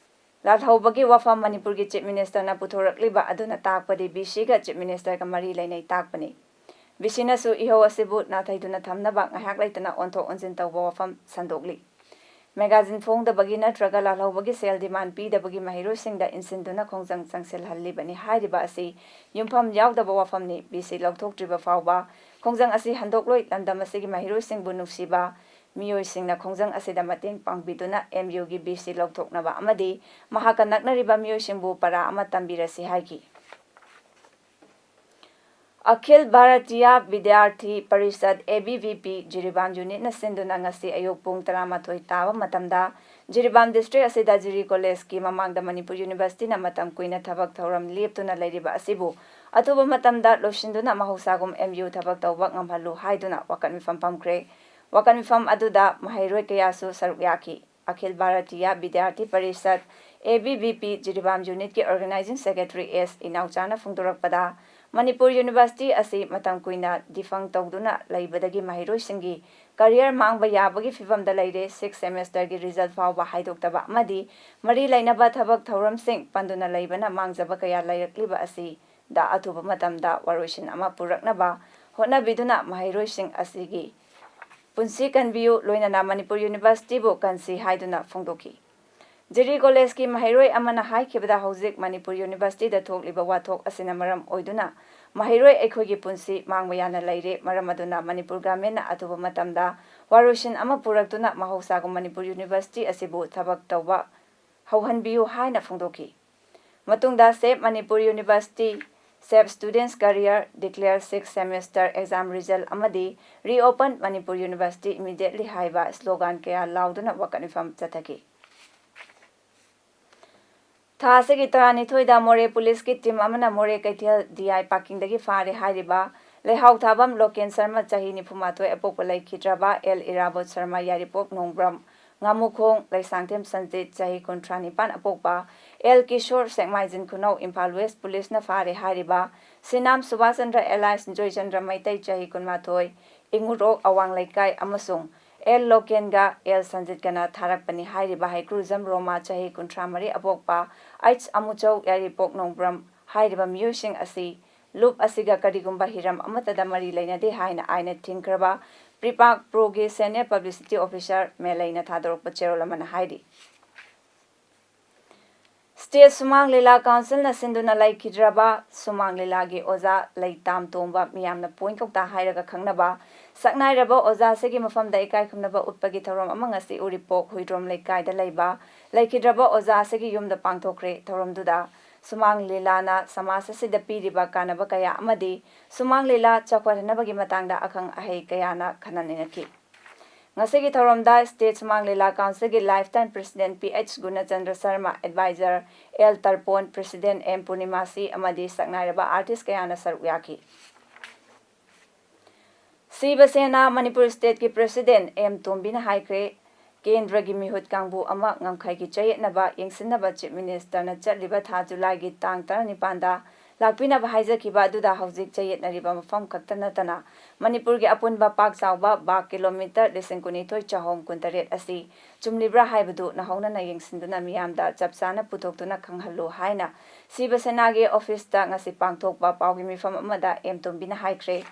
ꯂꯥꯜꯍꯧꯕꯒꯤ ꯋꯥꯐꯝ ꯃꯅꯤꯄꯨꯔꯒꯤ Chief Ministerꯅ ꯄꯨꯊꯣꯔꯛꯂꯤꯕ ꯑꯗꯨꯅ ꯇꯥꯛꯄꯗꯤ V Cꯒ Chief Ministerꯒ ꯃꯔꯤ ꯂꯩꯅꯩ ꯇꯥꯛꯄꯅꯤ꯫ V Cꯅꯁꯨ ꯏꯍꯧ ꯑꯁꯤꯕꯨ ꯅꯥꯊꯩꯗꯨꯅ ꯊꯝꯅꯕ ꯉꯥꯏꯍꯥꯛ ꯂꯩꯇꯅ ꯑꯣꯟꯊꯣꯛ ꯑꯣꯟꯁꯤꯟ ꯇꯧꯕ ꯋꯥꯐꯝ ꯁꯟꯗꯣꯛꯂꯤ꯫ Magazine ꯐꯣꯡꯗꯕꯒꯤ ꯅꯠꯇ꯭ꯔꯒ ꯂꯥꯜꯍꯧꯕꯒꯤ cell demand ꯄꯤꯗꯕꯒꯤ ꯃꯍꯩꯔꯣꯏꯁꯤꯡꯗ ꯏꯟꯁꯤꯟꯗꯨꯅ ꯈꯣꯡꯖꯪ ꯆꯪꯁꯤꯜꯍꯜꯂꯤꯕꯅꯤ ꯍꯥꯏꯔꯤꯕ ꯑꯁꯤ ꯌꯨꯝꯐꯝ ꯌꯥꯎꯗꯕ ꯋꯥꯐꯝꯅꯤ꯫ V C ꯂꯧꯊꯣꯛꯇ꯭ꯔꯤꯕ ꯐꯥꯎꯕ ꯈꯣꯡꯖꯪ ꯑꯁꯤ ꯍꯟꯗꯣꯛꯂꯣꯏ꯫ ꯂꯝꯗꯝ ꯑꯁꯤꯒꯤ ꯃꯍꯩꯔꯣꯏꯁꯤꯡꯕꯨ ꯅꯨꯡꯁꯤꯕ ꯃꯤꯑꯣꯏꯁꯤꯡꯅ ꯈꯣꯡꯖꯪ ꯑꯁꯤꯗ ꯃꯇꯦꯡ ꯄꯥꯡꯕꯤꯗꯨꯅ M Uꯒꯤ V C ꯂꯧꯊꯣꯛꯅꯕ ꯑꯃꯗꯤ ꯃꯍꯥꯛꯀ ꯅꯛꯅꯔꯤꯕ ꯃꯤꯑꯣꯏꯁꯤꯡꯕꯨ ꯄꯔꯥ ꯑꯃ ꯇꯝꯕꯤꯔꯁꯤ ꯍꯥꯏꯈꯤ꯫ ꯑꯈꯤꯜ Bharatiya ꯕꯤꯗ꯭ꯌꯥꯔꯊꯤ parishad, A B V P, Jiribam unitꯅ ꯁꯤꯟꯗꯨꯅ ꯉꯁꯤ ꯑꯌꯨꯛ ꯄꯨꯡ ꯇꯔꯥꯃꯥꯊꯣꯏ ꯇꯥꯕ ꯃꯇꯝꯗ ꯖꯤꯔꯤꯕꯥꯝ district ꯑꯁꯤꯗ ꯖꯤꯔꯤ Collegeꯀꯤ ꯃꯃꯥꯡꯗ ꯃꯅꯤꯄꯨꯔ Universityꯅ ꯃꯇꯝ ꯀꯨꯏꯅ ꯊꯕꯛ ꯊꯧꯔꯝ ꯂꯦꯞꯇꯨꯅ ꯂꯩꯔꯤꯕ ꯑꯁꯤꯕꯨ ꯑꯊꯨꯕ ꯃꯇꯝꯗ ꯂꯣꯏꯁꯤꯟꯗꯨꯅ ꯃꯍꯧꯁꯥꯒꯨꯝ M U ꯊꯕꯛ ꯇꯧꯕ ꯉꯝꯍꯜꯂꯨ ꯍꯥꯏꯗꯨꯅ ꯋꯥꯀꯠ ꯃꯤꯐꯝ ꯐꯝꯈ꯭ꯔꯦ꯫ ꯋꯥꯀꯠ ꯃꯤꯐꯝ ꯑꯗꯨꯗ ꯃꯍꯩꯔꯣꯏ ꯀꯌꯥꯁꯨ ꯁꯔꯨꯛ ꯌꯥꯈꯤ꯫ ꯑꯈꯤꯜ Bharatiya ꯕꯤꯗ꯭ꯌꯥꯔꯊꯤ parishad, A B V P, Jiribam unitꯀꯤ organizing secretary S ꯏꯅꯥꯎꯆꯥꯅ ꯐꯣꯡꯗꯣꯔꯛꯄꯗ, Manipur University ꯑꯁꯤ ꯃꯇꯝ ꯀꯨꯏꯅ defunct ꯇꯧꯗꯨꯅ ꯂꯩꯕꯗꯒꯤ ꯃꯍꯩꯔꯣꯏꯁꯤꯡꯒꯤ career ꯃꯥꯡꯕ ꯌꯥꯕꯒꯤ ꯐꯤꯚꯝꯗ ꯂꯩꯔꯦ꯫ Sixth semesterꯒꯤ result ꯐꯥꯎꯕ ꯍꯥꯏꯗꯣꯛꯇꯕ ꯑꯃꯗꯤ ꯃꯔꯤ ꯂꯩꯅꯕ ꯊꯕꯛ ꯊꯧꯔꯝꯁꯤꯡ ꯄꯟꯗꯨꯅ ꯂꯩꯕꯅ ꯃꯥꯡꯖꯕ ꯀꯌꯥ ꯂꯩꯔꯛꯂꯤꯕ ꯑꯁꯤꯗ ꯑꯊꯨꯕ ꯃꯇꯝꯗ ꯋꯥꯔꯣꯏꯁꯤꯟ ꯑꯃ ꯄꯨꯔꯛꯅꯕ ꯍꯣꯠꯅꯕꯤꯗꯨꯅ ꯃꯍꯩꯔꯣꯏꯁꯤꯡ ꯑꯁꯤꯒꯤ ꯄꯨꯟꯁꯤ ꯀꯟꯕꯤꯌꯨ, ꯂꯣꯏꯅꯅ ꯃꯅꯤꯄꯨꯔ Universityꯕꯨ ꯀꯟꯁꯤ ꯍꯥꯏꯗꯨꯅ ꯐꯣꯡꯗꯣꯛꯈꯤ꯫ ꯖꯤꯔꯤ ꯀꯣꯂꯦꯖꯀꯤ ꯃꯍꯩꯔꯣꯏ ꯑꯃꯅ ꯍꯥꯏꯈꯤꯕꯗ, ꯍꯧꯖꯤꯛ ꯃꯅꯤꯄꯨꯔ ꯌꯨꯅꯤꯚꯔꯁꯤꯇꯤꯗ ꯊꯣꯛꯂꯤꯕ ꯋꯥꯊꯣꯛ ꯑꯁꯤꯅ ꯃꯔꯝ ꯑꯣꯏꯗꯨꯅ ꯃꯍꯩꯔꯣꯏ ꯑꯩꯈꯣꯏꯒꯤ ꯄꯨꯟꯁꯤ ꯃꯥꯡꯕ ꯌꯥꯅ ꯂꯩꯔꯦ꯫ ꯃꯔꯝ ꯑꯗꯨꯅ ꯃꯅꯤꯄꯨꯔ ꯒꯚꯔꯟꯃꯦꯟꯠꯅ ꯑꯊꯨꯕ ꯃꯇꯝꯗ ꯋꯥꯔꯣꯏꯁꯤꯟ ꯑꯃ ꯄꯨꯔꯛꯇꯨꯅ ꯃꯍꯧꯁꯥꯒꯨꯝ ꯃꯅꯤꯄꯨꯔ ꯌꯨꯅꯤꯚꯔꯁꯤꯇꯤ ꯑꯁꯤꯕꯨ ꯊꯕꯛ ꯇꯧꯕ ꯍꯧꯍꯟꯕꯤꯌꯨ ꯍꯥꯏꯅ ꯐꯣꯡꯗꯣꯛꯈꯤ꯫ ꯃꯇꯨꯡꯗ Save Manipur University, Save Students Career, Declare Sixth Semester Exam Result ꯑꯃꯗꯤ Reopen Manipur University Immediately ꯍꯥꯏꯕ ꯁ꯭ꯂꯣꯒꯥꯟ ꯀꯌꯥ ꯂꯥꯎꯗꯨꯅ ꯋꯥꯀꯠ ꯃꯤꯐꯝ ꯆꯠꯊꯈꯤ꯫ ꯊꯥ ꯑꯁꯤꯒꯤ ꯇꯔꯥꯅꯤꯊꯣꯏꯗ ꯃꯣꯔꯦ ꯄꯨꯂꯤꯁꯀꯤ ꯇꯤꯝ ꯑꯃꯅ ꯃꯣꯔꯦ ꯀꯩꯊꯦꯜ ꯗꯤ ꯑꯥꯏ ꯄꯥꯔꯀꯤꯡꯗꯒꯤ ꯐꯥꯔꯦ ꯍꯥꯏꯔꯤꯕ ꯂꯩꯍꯥꯎ ꯊꯥꯕꯝ ꯂꯣꯀꯦꯟ ꯁꯔꯃ, ꯆꯍꯤ ꯅꯤꯐꯨ ꯃꯥꯊꯣꯏ, ꯑꯄꯣꯛꯄ ꯂꯩꯈꯤꯗ꯭ꯔꯕ ꯑꯦꯜ ꯏꯔꯥꯕꯣꯠ ꯁꯔꯃ, ꯌꯥꯏꯔꯤꯄꯣꯛ ꯅꯣꯡꯕ꯭ꯔꯝ ꯉꯥꯃꯨꯈꯣꯡ, ꯂꯩꯁꯥꯡꯊꯦꯝ ꯁꯟꯖꯤꯠ, ꯆꯍꯤ ꯀꯨꯟꯊ꯭ꯔꯥ ꯅꯤꯄꯥꯟ, ꯑꯄꯣꯛꯄ ꯑꯦꯜ ꯀꯤꯁꯣꯔ, ꯁꯦꯛꯃꯥꯏꯖꯤꯟ ꯈꯨꯅꯧ, ꯏꯝꯐꯥꯜ ꯋꯦꯁ ꯄꯨꯂꯤꯁꯅ ꯐꯥꯔꯦ ꯍꯥꯏꯔꯤꯕ ꯁꯤꯅꯥꯝ ꯁꯨꯕꯥꯁ ꯆꯟꯗ꯭ꯔ alias ꯖꯣꯏꯆꯟꯗ꯭ꯔ ꯃꯩꯇꯩ, ꯆꯍꯤ ꯀꯨꯟꯃꯥꯊꯣꯏ, ꯏꯉꯨꯔꯣꯛ ꯑꯋꯥꯡ ꯂꯩꯀꯥꯏ ꯑꯃꯁꯨꯡ ꯑꯦꯜ ꯂꯣꯀꯦꯟꯒ ꯑꯦꯜ ꯁꯟꯖꯤꯠꯀꯅ ꯊꯥꯔꯛꯄꯅꯤ ꯍꯥꯏꯔꯤꯕ ꯍꯩꯀ꯭ꯔꯨꯖꯝ ꯔꯣꯃꯥ, ꯆꯍꯤ ꯀꯨꯟꯊ꯭ꯔꯥ ꯃꯔꯤ, ꯑꯄꯣꯛꯄ ꯑꯩꯆ ꯑꯃꯨꯆꯧ, ꯌꯥꯏꯔꯤꯄꯣꯛ ꯅꯣꯡꯕ꯭ꯔꯝ ꯍꯥꯏꯔꯤꯕ ꯃꯤꯑꯣꯏꯁꯤꯡ ꯑꯁꯤ ꯂꯨꯞ ꯑꯁꯤꯒ ꯀꯔꯤꯒꯨꯝꯕ ꯍꯤꯔꯝ ꯑꯃꯠꯇꯗ ꯃꯔꯤ ꯂꯩꯅꯗꯦ ꯍꯥꯏꯅ ꯑꯥꯏꯟꯅ ꯊꯤꯡꯈ꯭ꯔꯕ ꯄ꯭ꯔꯤꯄꯥꯛ ꯄ꯭ꯔꯣꯒꯤ senior publicity officer ꯃꯦꯂꯩꯅ ꯊꯥꯗꯣꯔꯛꯄ ꯆꯦꯔꯣꯜ ꯑꯃꯅ ꯍꯥꯏꯔꯤ꯫ ꯁ꯭ꯇꯦꯠ ꯁꯨꯃꯥꯡ ꯂꯤꯂꯥ ꯀꯥꯎꯟꯁꯤꯜꯅ ꯁꯤꯟꯗꯨꯅ ꯂꯩꯈꯤꯗ꯭ꯔꯕ ꯁꯨꯃꯥꯡ ꯂꯤꯂꯥꯒꯤ ꯑꯣꯖꯥ ꯂꯩꯇꯥꯝ ꯇꯣꯝꯕ, ꯃꯤꯌꯥꯝꯅ ꯄꯣꯏꯟ ꯀꯧꯇꯥ ꯍꯥꯏꯔꯒ ꯈꯪꯅꯕ, ꯁꯛꯅꯥꯏꯔꯕ ꯑꯣꯖꯥ ꯑꯁꯤꯒꯤ ꯃꯐꯝꯗ ꯏꯀꯥꯏ ꯈꯨꯝꯅꯕ ꯎꯠꯄꯒꯤ ꯊꯧꯔꯝ ꯑꯃ ꯉꯁꯤ ꯎꯔꯤꯄꯣꯛ ꯍꯨꯏꯗ꯭ꯔꯣꯝ ꯂꯩꯀꯥꯏꯗ ꯂꯩꯕ ꯂꯩꯈꯤꯗ꯭ꯔꯕ ꯑꯣꯖꯥ ꯑꯁꯤꯒꯤ ꯌꯨꯝꯗ ꯄꯥꯡꯊꯣꯛꯈ꯭ꯔꯦ꯫ ꯊꯧꯔꯝꯗꯨꯗ ꯁꯨꯃꯥꯡ ꯂꯤꯂꯥꯅ ꯁꯃꯥꯖ ꯑꯁꯤꯗ ꯄꯤꯔꯤꯕ ꯀꯥꯟꯅꯕ ꯀꯌꯥ ꯑꯃꯗꯤ ꯁꯨꯃꯥꯡ ꯂꯤꯂꯥ ꯆꯥꯎꯈꯠꯍꯟꯅꯕꯒꯤ ꯃꯇꯥꯡꯗ ꯑꯈꯪ ꯑꯍꯩ ꯀꯌꯥꯅ ꯈꯟꯅ ꯅꯩꯅꯈꯤ꯫ ꯉꯁꯤꯒꯤ ꯊꯧꯔꯝꯗ ꯁ꯭ꯇꯦꯠ ꯁꯨꯃꯥꯡ ꯂꯤꯂꯥ ꯀꯥꯎꯟꯁꯤꯜꯒꯤ lifetime president P H Gunachandra Sharma, advisor L Tarpon, president M Purnimashi ꯑꯃꯗꯤ ꯁꯛꯅꯥꯏꯔꯕ artist ꯀꯌꯥꯅ ꯁꯔꯨꯛ ꯌꯥꯈꯤ꯫ ꯁꯤꯕ ꯁꯦꯅꯥ ꯃꯅꯤꯄꯨꯔ ꯁ꯭ꯇꯦꯠꯀꯤ president ꯑꯦꯝ ꯇꯣꯝꯕꯤꯅ ꯍꯥꯏꯈ꯭ꯔꯦ, ꯀꯦꯟꯗ꯭ꯔꯒꯤ ꯃꯤꯍꯨꯠ ꯀꯥꯡꯕꯨ ꯑꯃ ꯉꯝꯈꯩꯒꯤ ꯆꯌꯦꯠꯅꯕ ꯌꯦꯡꯁꯤꯟꯅꯕ ꯆꯤꯐ ꯃꯤꯅꯤꯁꯇꯔꯅ ꯆꯠꯂꯤꯕ ꯊꯥ ꯖꯨꯂꯥꯏꯒꯤ ꯇꯥꯡ ꯇꯔꯥꯅꯤꯄꯥꯟꯗ ꯂꯥꯛꯄꯤꯅꯕ ꯍꯥꯏꯖꯈꯤꯕ ꯑꯗꯨꯗ ꯍꯧꯖꯤꯛ ꯆꯌꯦꯠꯅꯔꯤꯕ ꯃꯐꯝ ꯈꯛꯇ ꯅꯠꯇꯅ ꯃꯅꯤꯄꯨꯔꯒꯤ ꯑꯄꯨꯟꯕ ꯄꯥꯛ ꯆꯥꯎꯕ ꯕꯥꯒ ꯀꯤꯂꯣꯃꯤꯇꯔ ꯂꯤꯁꯤꯡ ꯀꯨꯟꯅꯤꯊꯣꯏ ꯆꯍꯨꯝ ꯀꯨꯟꯇꯔꯦꯠ ꯑꯁꯤ ꯆꯨꯝꯂꯤꯕ꯭ꯔꯥ ꯍꯥꯏꯕꯗꯨ ꯅꯧꯍꯧꯅꯅ ꯌꯦꯡꯁꯤꯟꯗꯨꯅ ꯃꯤꯌꯥꯝꯗ ꯆꯞ ꯆꯥꯅ ꯄꯨꯊꯣꯛꯇꯨꯅ ꯈꯪꯍꯜꯂꯨ ꯍꯥꯏꯅ ꯁꯤꯕ ꯁꯦꯅꯥꯒꯤ ꯑꯣꯐꯤꯁꯇ ꯉꯁꯤ ꯄꯥꯡꯊꯣꯛꯄ ꯄꯥꯎꯒꯤ ꯃꯤꯐꯝ ꯑꯃꯗ ꯑꯦꯝ ꯇꯣꯝꯕꯤꯅ ꯍꯥꯏꯈ꯭ꯔꯦ꯫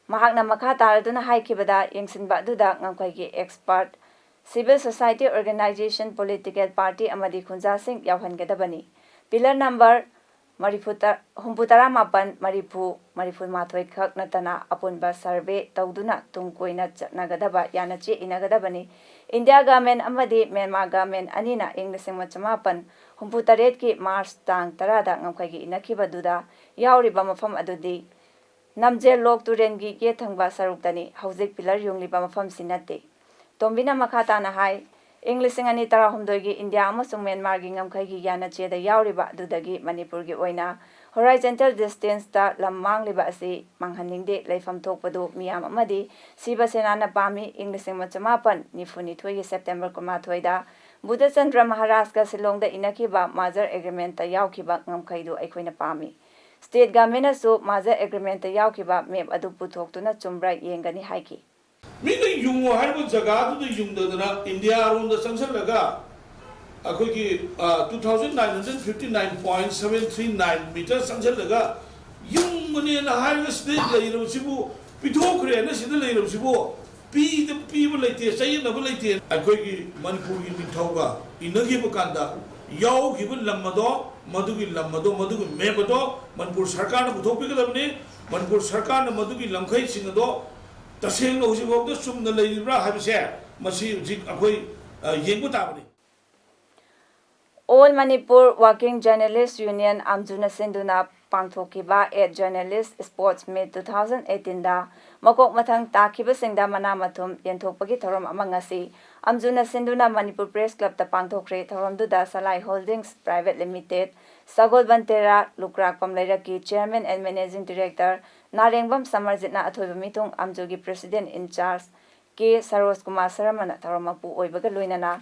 ꯃꯍꯥꯛꯅ ꯃꯈꯥ ꯇꯥꯔꯗꯨꯅ ꯍꯥꯏꯈꯤꯕꯗ, ꯌꯦꯡꯁꯤꯟꯕ ꯑꯗꯨꯗ ꯉꯝꯈꯩꯒꯤ expert civil society organization, political party ꯑꯃꯗꯤ ꯈꯨꯟꯖꯥꯁꯤꯡ ꯌꯥꯎꯍꯟꯒꯗꯕꯅꯤ꯫ Pillar number ꯃꯔꯤꯐꯨ ꯇ-, ꯍꯨꯝꯐꯨ ꯇꯔꯥ ꯃꯥꯄꯟ, ꯃꯔꯤꯐꯨ, ꯃꯔꯤꯐꯨ ꯃꯥꯊꯣꯏ ꯈꯛ ꯅꯠꯇꯅ ꯑꯄꯨꯟꯕ survey ꯇꯧꯗꯨꯅ ꯇꯨꯡ ꯀꯣꯏꯅ ꯆꯠꯅꯒꯗꯕ ꯌꯥꯅꯆꯦ ꯏꯅꯒꯗꯕꯅꯤ꯫ India government ꯑꯃꯗꯤ Myanmar government ꯑꯅꯤꯅ ꯏꯪ ꯂꯤꯁꯤꯡ ꯑꯃ ꯆꯃꯥꯄꯟ ꯍꯨꯝꯐꯨ ꯇꯔꯦꯠꯀꯤ March ꯇꯥꯡ ꯇꯔꯥꯗ ꯉꯝꯈꯩꯒꯤ ꯏꯅꯈꯤꯕꯗꯨꯗ ꯌꯥꯎꯔꯤꯕ ꯃꯐꯝ ꯑꯗꯨꯗꯤ ꯅꯝꯖꯦꯜ ꯂꯣꯛ ꯇꯨꯔꯦꯜꯒꯤ ꯌꯦꯠ ꯊꯪꯕ ꯁꯔꯨꯛꯇꯅꯤ, ꯍꯧꯖꯤꯛ pillar ꯌꯨꯡꯂꯤꯕ ꯃꯐꯝꯁꯤ ꯅꯠꯇꯦ꯫ ꯇꯣꯝꯕꯤꯅ ꯃꯈꯥ ꯇꯥꯅ ꯍꯥꯏ, ꯏꯪ ꯂꯤꯁꯤꯡ ꯑꯅꯤ ꯇꯔꯥꯍꯨꯝꯗꯣꯏꯒꯤ India ꯑꯃꯁꯨꯡ Myanmarꯒꯤ ꯉꯝꯈꯩꯒꯤ ꯌꯥꯅꯆꯦꯗ ꯌꯥꯎꯔꯤꯕ ꯑꯗꯨꯗꯒꯤ ꯃꯅꯤꯄꯨꯔꯒꯤ ꯑꯣꯏꯅ horizontal distanceꯇ ꯂꯝ ꯃꯥꯡꯂꯤꯕ ꯑꯁꯤ ꯃꯥꯡꯍꯟꯅꯤꯡꯗꯦ꯫ ꯂꯩꯐꯝ ꯊꯣꯛꯄꯗꯨ ꯃꯤꯌꯥꯝ ꯑꯃꯗꯤ ꯁꯤꯕ ꯁꯦꯅꯥꯅ ꯄꯥꯝꯃꯤ꯫ ꯏꯪ ꯂꯤꯁꯤꯡ ꯑꯃ ꯆꯃꯥꯄꯟ ꯅꯤꯐꯨ ꯅꯤꯊꯣꯏꯒꯤ September ꯀꯨꯟꯃꯥꯊꯣꯏꯗ ꯕꯨꯙꯆꯟꯗ꯭ꯔ ꯃꯍꯥꯔꯥꯖꯀ ꯁꯤꯂꯣꯡꯗ ꯏꯅꯈꯤꯕ merger agreementꯇ ꯌꯥꯎꯈꯤꯕ ꯉꯝꯈꯩꯗꯨ ꯑꯩꯈꯣꯏꯅ ꯄꯥꯝꯃꯤ꯫ State governmentꯅꯁꯨ merger agreementꯇ ꯌꯥꯎꯈꯤꯕ map ꯑꯗꯨ ꯄꯨꯊꯣꯛꯇꯨꯅ ꯆꯨꯝꯕ꯭ꯔꯥ ꯌꯦꯡꯒꯅꯤ ꯍꯥꯏꯈꯤ꯫ ꯃꯤꯅ ꯌꯨꯡꯉꯣ ꯍꯥꯏꯔꯤꯕ ꯖꯒꯥꯗꯨꯗ ꯌꯨꯡꯗꯗꯅ ꯏꯟꯗꯤꯌꯥꯔꯣꯝꯗ ꯆꯪꯁꯤꯜꯂꯒ ꯑꯩꯈꯣꯏꯒꯤ two thousand nine hundred fifty nine point seven three nine meter ꯆꯪꯁꯤꯜꯂꯒ ꯌꯨꯡꯕꯅꯦꯅ ꯍꯥꯏꯔꯒ ꯁꯤꯗ ꯂꯩꯔꯕꯁꯤꯕꯨ, ꯄꯤꯊꯣꯛꯈ꯭ꯔꯦꯅ ꯁꯤꯗ ꯂꯩꯔꯕꯁꯤꯕꯨ ꯄꯤꯗ ꯄꯤꯕ ꯂꯩꯇꯦ, ꯆꯌꯦꯠꯅꯕ ꯂꯩꯇꯦ꯫ ꯑꯩꯈꯣꯏꯒꯤ ꯃꯅꯤꯄꯨꯔꯒꯤ ꯅꯤꯡꯊꯧꯒ ꯏꯟꯅꯈꯤꯕ ꯀꯥꯟꯗ ꯌꯥꯎꯈꯤꯕ ꯂꯝ ꯑꯗꯣ, ꯃꯗꯨꯒꯤ ꯂꯝ ꯑꯗꯣ, ꯃꯗꯨꯒꯤ map ꯑꯗꯣ ꯃꯅꯤꯄꯨꯔ ꯁꯔꯀꯥꯔꯅ ꯄꯨꯊꯣꯛꯄꯤꯒꯗꯕꯅꯤ꯫ ꯃꯅꯤꯄꯨꯔ ꯁꯔꯀꯥꯔꯅ ꯃꯗꯨꯒꯤ ꯂꯝꯈꯩꯁꯤꯡ ꯑꯗꯣ ꯇꯁꯦꯡꯅ ꯍꯧꯖꯤꯛꯐꯥꯎꯗ ꯆꯨꯝꯅ ꯂꯩꯔꯤꯕ꯭ꯔꯥ ꯍꯥꯏꯕꯁꯦ ꯃꯁꯤ ꯍꯧꯖꯤꯛ ꯑꯩꯈꯣꯏ, ꯑ, ꯌꯦꯡꯕ ꯇꯥꯕꯅꯤ꯫ All Manipur Working Journalist Union ꯑꯝꯖꯨꯅ ꯁꯤꯟꯗꯨꯅ ꯄꯥꯡꯊꯣꯛꯈꯤꯕ Eight Journalist Sports Meet two thousand eighteenꯗ ꯃꯀꯣꯛ ꯃꯊꯪ ꯇꯥꯈꯤꯕꯁꯤꯡꯗ ꯃꯅꯥ ꯃꯊꯨꯝ ꯌꯦꯟꯊꯣꯛꯄꯒꯤ ꯊꯧꯔꯝ ꯑꯃ ꯉꯁꯤ ꯑꯝꯖꯨꯅ ꯁꯤꯟꯗꯨꯅ ꯃꯅꯤꯄꯨꯔ Press Clubꯇ ꯄꯥꯡꯊꯣꯛꯈ꯭ꯔꯦ꯫ ꯊꯧꯔꯝꯗꯨꯗ Salai Holdings Private Limited, Sagolband Tera, ꯂꯨꯀ꯭ꯔꯥꯛꯄꯝ ꯂꯩꯔꯛꯀꯤ Chairman and Managing Director ꯅꯥꯔꯦꯡꯕꯝ ꯁꯃꯔꯖꯤꯠꯅ ꯑꯊꯣꯏꯕ ꯃꯤꯊꯨꯡ, ꯑꯝꯖꯨꯒꯤ President in Charge ꯀꯦ ꯁꯔꯣꯖ ꯀꯨꯃꯥꯔ ꯁꯔꯃꯅ ꯊꯧꯔꯝ ꯃꯄꯨ ꯑꯣꯏꯕꯒ ꯂꯣꯏꯅꯅ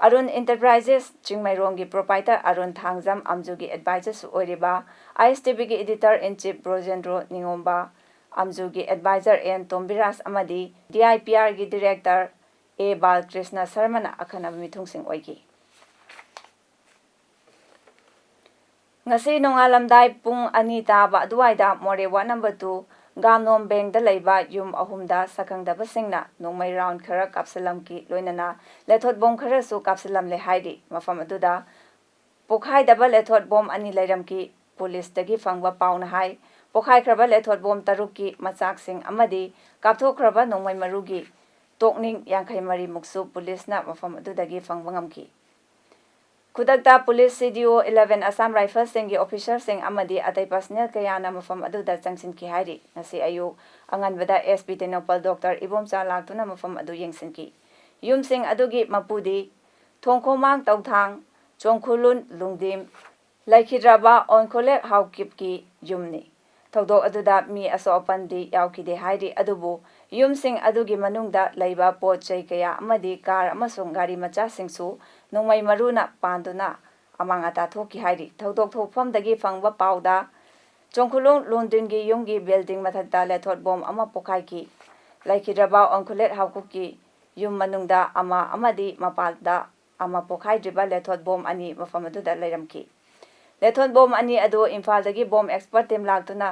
ꯑꯔꯨꯟ Enterprises ꯆꯤꯡꯃꯩꯔꯣꯡꯒꯤ proprietor ꯑꯔꯨꯟ ꯊꯥꯡꯖꯝ, ꯑꯝꯖꯨꯒꯤ advisorꯁꯨ ꯑꯣꯏꯔꯤꯕ ISTVꯒꯤ editor in chief Brojendro Ningomba, ꯑꯝꯖꯨꯒꯤ advisor ꯑꯦꯟ ꯇꯣꯝꯕꯤꯔꯥꯖ ꯑꯃꯗꯤ DIPRꯒꯤ director ꯑꯦ ꯕꯥꯂꯀ꯭ꯔꯤꯁꯅ ꯁꯔꯃꯅ ꯑꯈꯟꯅꯕ ꯃꯤꯊꯨꯡꯁꯤꯡ ꯑꯣꯏꯈꯤ꯫ ꯉꯁꯤ ꯅꯣꯡꯉꯥꯜꯂꯝꯗꯥꯏ ꯄꯨꯡ ꯑꯅꯤ ꯇꯥꯕ ꯑꯗꯨꯋꯥꯏꯗ ꯃꯣꯔꯦ ward number two ꯒꯥꯝꯅꯣꯝ ꯕꯦꯡꯗ ꯂꯩꯕ ꯌꯨꯝ ꯑꯍꯨꯝꯗ ꯁꯛꯈꯪꯗꯕꯁꯤꯡꯅ ꯅꯣꯡꯃꯩ ꯔꯥꯎꯟ ꯈꯔ ꯀꯥꯞꯁꯤꯜꯂꯝꯈꯤ, ꯂꯣꯏꯅꯅ ꯂꯦꯊꯣꯠ ꯕꯣꯝ ꯈꯔꯁꯨ ꯀꯥꯞꯁꯤꯜꯂꯝꯂꯦ ꯍꯥꯏꯔꯤ꯫ ꯃꯐꯝ ꯑꯗꯨꯗ ꯄꯣꯈꯥꯏꯗꯕ ꯂꯦꯊꯣꯠ ꯕꯣꯝ ꯑꯅꯤ ꯂꯩꯔꯝꯈꯤ꯫ ꯄꯨꯂꯤꯁꯇꯒꯤ ꯐꯪꯕ ꯄꯥꯎꯅ ꯍꯥꯏ, ꯄꯣꯈꯥꯏꯈ꯭ꯔꯕ ꯂꯦꯊꯣꯠ ꯕꯣꯝ ꯇꯔꯨꯛꯀꯤ ꯃꯆꯥꯛꯁꯤꯡ ꯑꯃꯗꯤ ꯀꯥꯞꯊꯣꯛꯈ꯭ꯔꯕ ꯅꯣꯡꯃꯩ ꯃꯔꯨꯒꯤ ꯇꯣꯛꯅꯤꯡ ꯌꯥꯡꯈꯩ ꯃꯔꯤꯃꯨꯛꯁꯨ ꯄꯨꯂꯤꯁꯅ ꯃꯐꯝ ꯑꯗꯨꯗꯒꯤ ꯐꯪꯕ ꯉꯝꯈꯤ꯫ ꯈꯨꯗꯛꯇ ꯄꯨꯂꯤꯁ, ꯁꯤ ꯗꯤ ꯑꯣ, ꯏꯂꯦꯚꯦꯟ ꯑꯁꯥꯝ ꯔꯥꯏꯐꯜꯁꯤꯡꯒꯤ ꯑꯣꯐꯤꯁꯥꯔꯁꯤꯡ ꯑꯃꯗꯤ ꯑꯇꯩ ꯄꯔꯁꯅꯦꯜ ꯀꯌꯥꯅ ꯃꯐꯝ ꯑꯗꯨꯗ ꯆꯪꯁꯤꯟꯈꯤ ꯍꯥꯏꯔꯤ꯫ ꯉꯁꯤ ꯑꯌꯨꯛ ꯑꯉꯟꯕꯗ S P Tengnoupal doctor Ibomcha ꯂꯥꯛꯇꯨꯅ ꯃꯐꯝ ꯑꯗꯨ ꯌꯦꯡꯁꯤꯟꯈꯤ꯫ ꯌꯨꯝꯁꯤꯡ ꯑꯗꯨꯒꯤ ꯃꯄꯨꯗꯤ ꯊꯣꯡꯈꯣꯃꯥꯡ ꯇꯧꯊꯥꯡ, ꯆꯣꯡꯈꯨꯂꯨꯟ ꯂꯨꯡꯗꯤꯝ, ꯂꯩꯈꯤꯗ꯭ꯔꯕ ꯑꯣꯟꯈꯣꯂꯦꯛ ꯍꯥꯎꯀꯤꯞꯀꯤ ꯌꯨꯝꯅꯤ꯫ ꯊꯧꯗꯣꯛ ꯑꯗꯨꯗ ꯃꯤ ꯑꯁꯣꯛ ꯑꯄꯟꯗꯤ ꯌꯥꯎꯈꯤꯗꯦ ꯍꯥꯏꯔꯤ, ꯑꯗꯨꯕꯨ ꯌꯨꯝꯁꯤꯡ ꯑꯗꯨꯒꯤ ꯃꯅꯨꯡꯗ ꯂꯩꯕ ꯄꯣꯠ ꯆꯩ ꯀꯌꯥ ꯑꯃꯗꯤ ꯀꯥꯔ ꯑꯃꯁꯨꯡ ꯒꯥꯔꯤ ꯃꯆꯥꯁꯤꯡꯁꯨ ꯅꯣꯡꯃꯩ ꯃꯔꯨꯅ ꯄꯥꯟꯗꯨꯅ ꯑꯃꯥꯡ ꯑꯇꯥ ꯊꯣꯛꯈꯤ ꯍꯥꯏꯔꯤ꯫ ꯊꯧꯗꯣꯛ ꯊꯣꯛꯐꯝꯗꯒꯤ ꯐꯪꯕ ꯄꯥꯎꯗ ꯆꯣꯡꯈꯨꯂꯨꯡ ꯂꯨꯟꯗꯤꯟꯒꯤ ꯌꯨꯝꯒꯤ ꯕꯤꯜꯗꯤꯡ ꯃꯊꯛꯇ ꯂꯦꯊꯣꯠ ꯕꯣꯝ ꯑꯃ ꯄꯣꯈꯥꯏꯈꯤ꯫ ꯂꯩꯈꯤꯗ꯭ꯔꯕ ꯑꯣꯟꯈꯨꯂꯦꯠ ꯍꯥꯎꯀꯨꯞꯀꯤ ꯌꯨꯝ ꯃꯅꯨꯡꯗ ꯑꯃ ꯑꯃꯗꯤ ꯃꯄꯥꯟꯗ ꯑꯃ ꯄꯣꯈꯥꯏꯗ꯭ꯔꯤꯕ ꯂꯦꯊꯣꯠ ꯕꯣꯝ ꯑꯅꯤ ꯃꯐꯝ ꯑꯗꯨꯗ ꯂꯩꯔꯝꯈꯤ꯫ ꯂꯦꯊꯣꯠ ꯕꯣꯝ ꯑꯅꯤ ꯑꯗꯨ ꯏꯝꯐꯥꯜꯗꯒꯤ ꯕꯣꯝ ꯑꯦꯛꯁꯄꯔꯠ ꯇꯤꯝ ꯂꯥꯛꯇꯨꯅ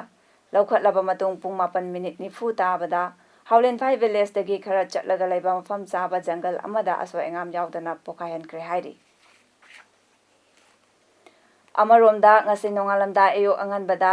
ꯂꯧꯈꯠꯂꯕ ꯃꯇꯨꯡ ꯄꯨꯡ ꯃꯥꯄꯟ ꯃꯤꯅꯤꯠ ꯅꯤꯐꯨ ꯇꯥꯕꯗ ꯍꯥꯎꯂꯦꯟꯐꯥꯏ ꯚꯤꯂꯦꯖꯇꯒꯤ ꯈꯔ ꯆꯠꯂꯒ ꯂꯩꯕ ꯃꯐꯝ ꯆꯥꯕ ꯖꯪꯒꯜ ꯑꯃꯗ ꯑꯁꯣꯏ ꯑꯉꯥꯝ ꯌꯥꯎꯗꯅ ꯄꯣꯈꯥꯏꯍꯟꯈ꯭ꯔꯦ ꯍꯥꯏꯔꯤ꯫ ꯑꯃꯔꯣꯝꯗ, ꯉꯁꯤ ꯅꯣꯡꯉꯥꯜꯂꯝꯗꯥꯏ ꯑꯌꯨꯛ ꯑꯉꯟꯕꯗ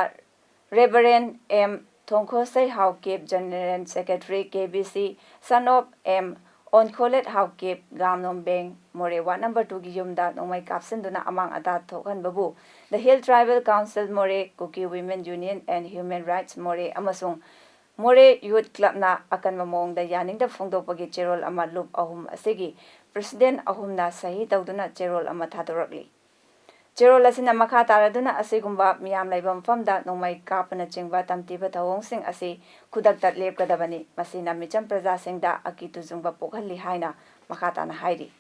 reverend M Thongkhosei Haokip, general secretary, K B C, son of M Onkholet Haokip, Gamnom Beng, Moreh ward number ꯇꯨꯒꯤ ꯌꯨꯝꯗ ꯅꯣꯡꯃꯩ ꯀꯥꯞꯁꯤꯟꯗꯨꯅ ꯑꯃꯥꯡ ꯑꯇꯥ ꯊꯣꯛꯍꯟꯕꯕꯨ The Hill Tribal Council ꯃꯣꯔꯦ, Kuki Women Union and Human Rights ꯃꯣꯔꯦ ꯑꯃꯁꯨꯡ ꯃꯣꯔꯦ ꯌꯨꯊ ꯀ꯭ꯂꯕꯅ ꯑꯀꯟꯕ ꯃꯑꯣꯡꯗ ꯌꯥꯅꯤꯡꯗꯕ ꯐꯣꯡꯗꯣꯛꯄꯒꯤ ꯆꯦꯔꯣꯜ ꯑꯃ ꯂꯨꯞ ꯑꯍꯨꯝ ꯑꯁꯤꯒꯤ ꯄ꯭ꯔꯦꯁꯤꯗꯦꯟ ꯑꯍꯨꯝꯅ ꯁꯍꯤ ꯇꯧꯗꯨꯅ ꯆꯦꯔꯣꯜ ꯑꯃ ꯊꯥꯗꯣꯔꯛꯂꯤ꯫ ꯆꯦꯔꯣꯜ ꯑꯁꯤꯅ ꯃꯈꯥ ꯇꯥꯔꯗꯨꯅ ꯑꯁꯤꯒꯨꯝꯕ ꯃꯤꯌꯥꯝ ꯂꯩꯕ ꯃꯐꯝꯗ ꯅꯣꯡꯃꯩ ꯀꯥꯞꯄꯅꯆꯤꯡꯕ ꯇꯝꯊꯤꯕ ꯊꯧꯑꯣꯡꯁꯤꯡ ꯑꯁꯤ ꯈꯨꯗꯛꯇ ꯂꯦꯞꯀꯗꯕꯅꯤ꯫ ꯃꯁꯤꯅ ꯃꯤꯆꯝ ꯄ꯭ꯔꯖꯥꯁꯤꯡꯗ ꯑꯀꯤ ꯇꯨꯖꯨꯡꯕ ꯄꯣꯛꯍꯜꯂꯤ ꯍꯥꯏꯅ ꯃꯈꯥ ꯇꯥꯅ ꯍꯥꯏꯔꯤ꯫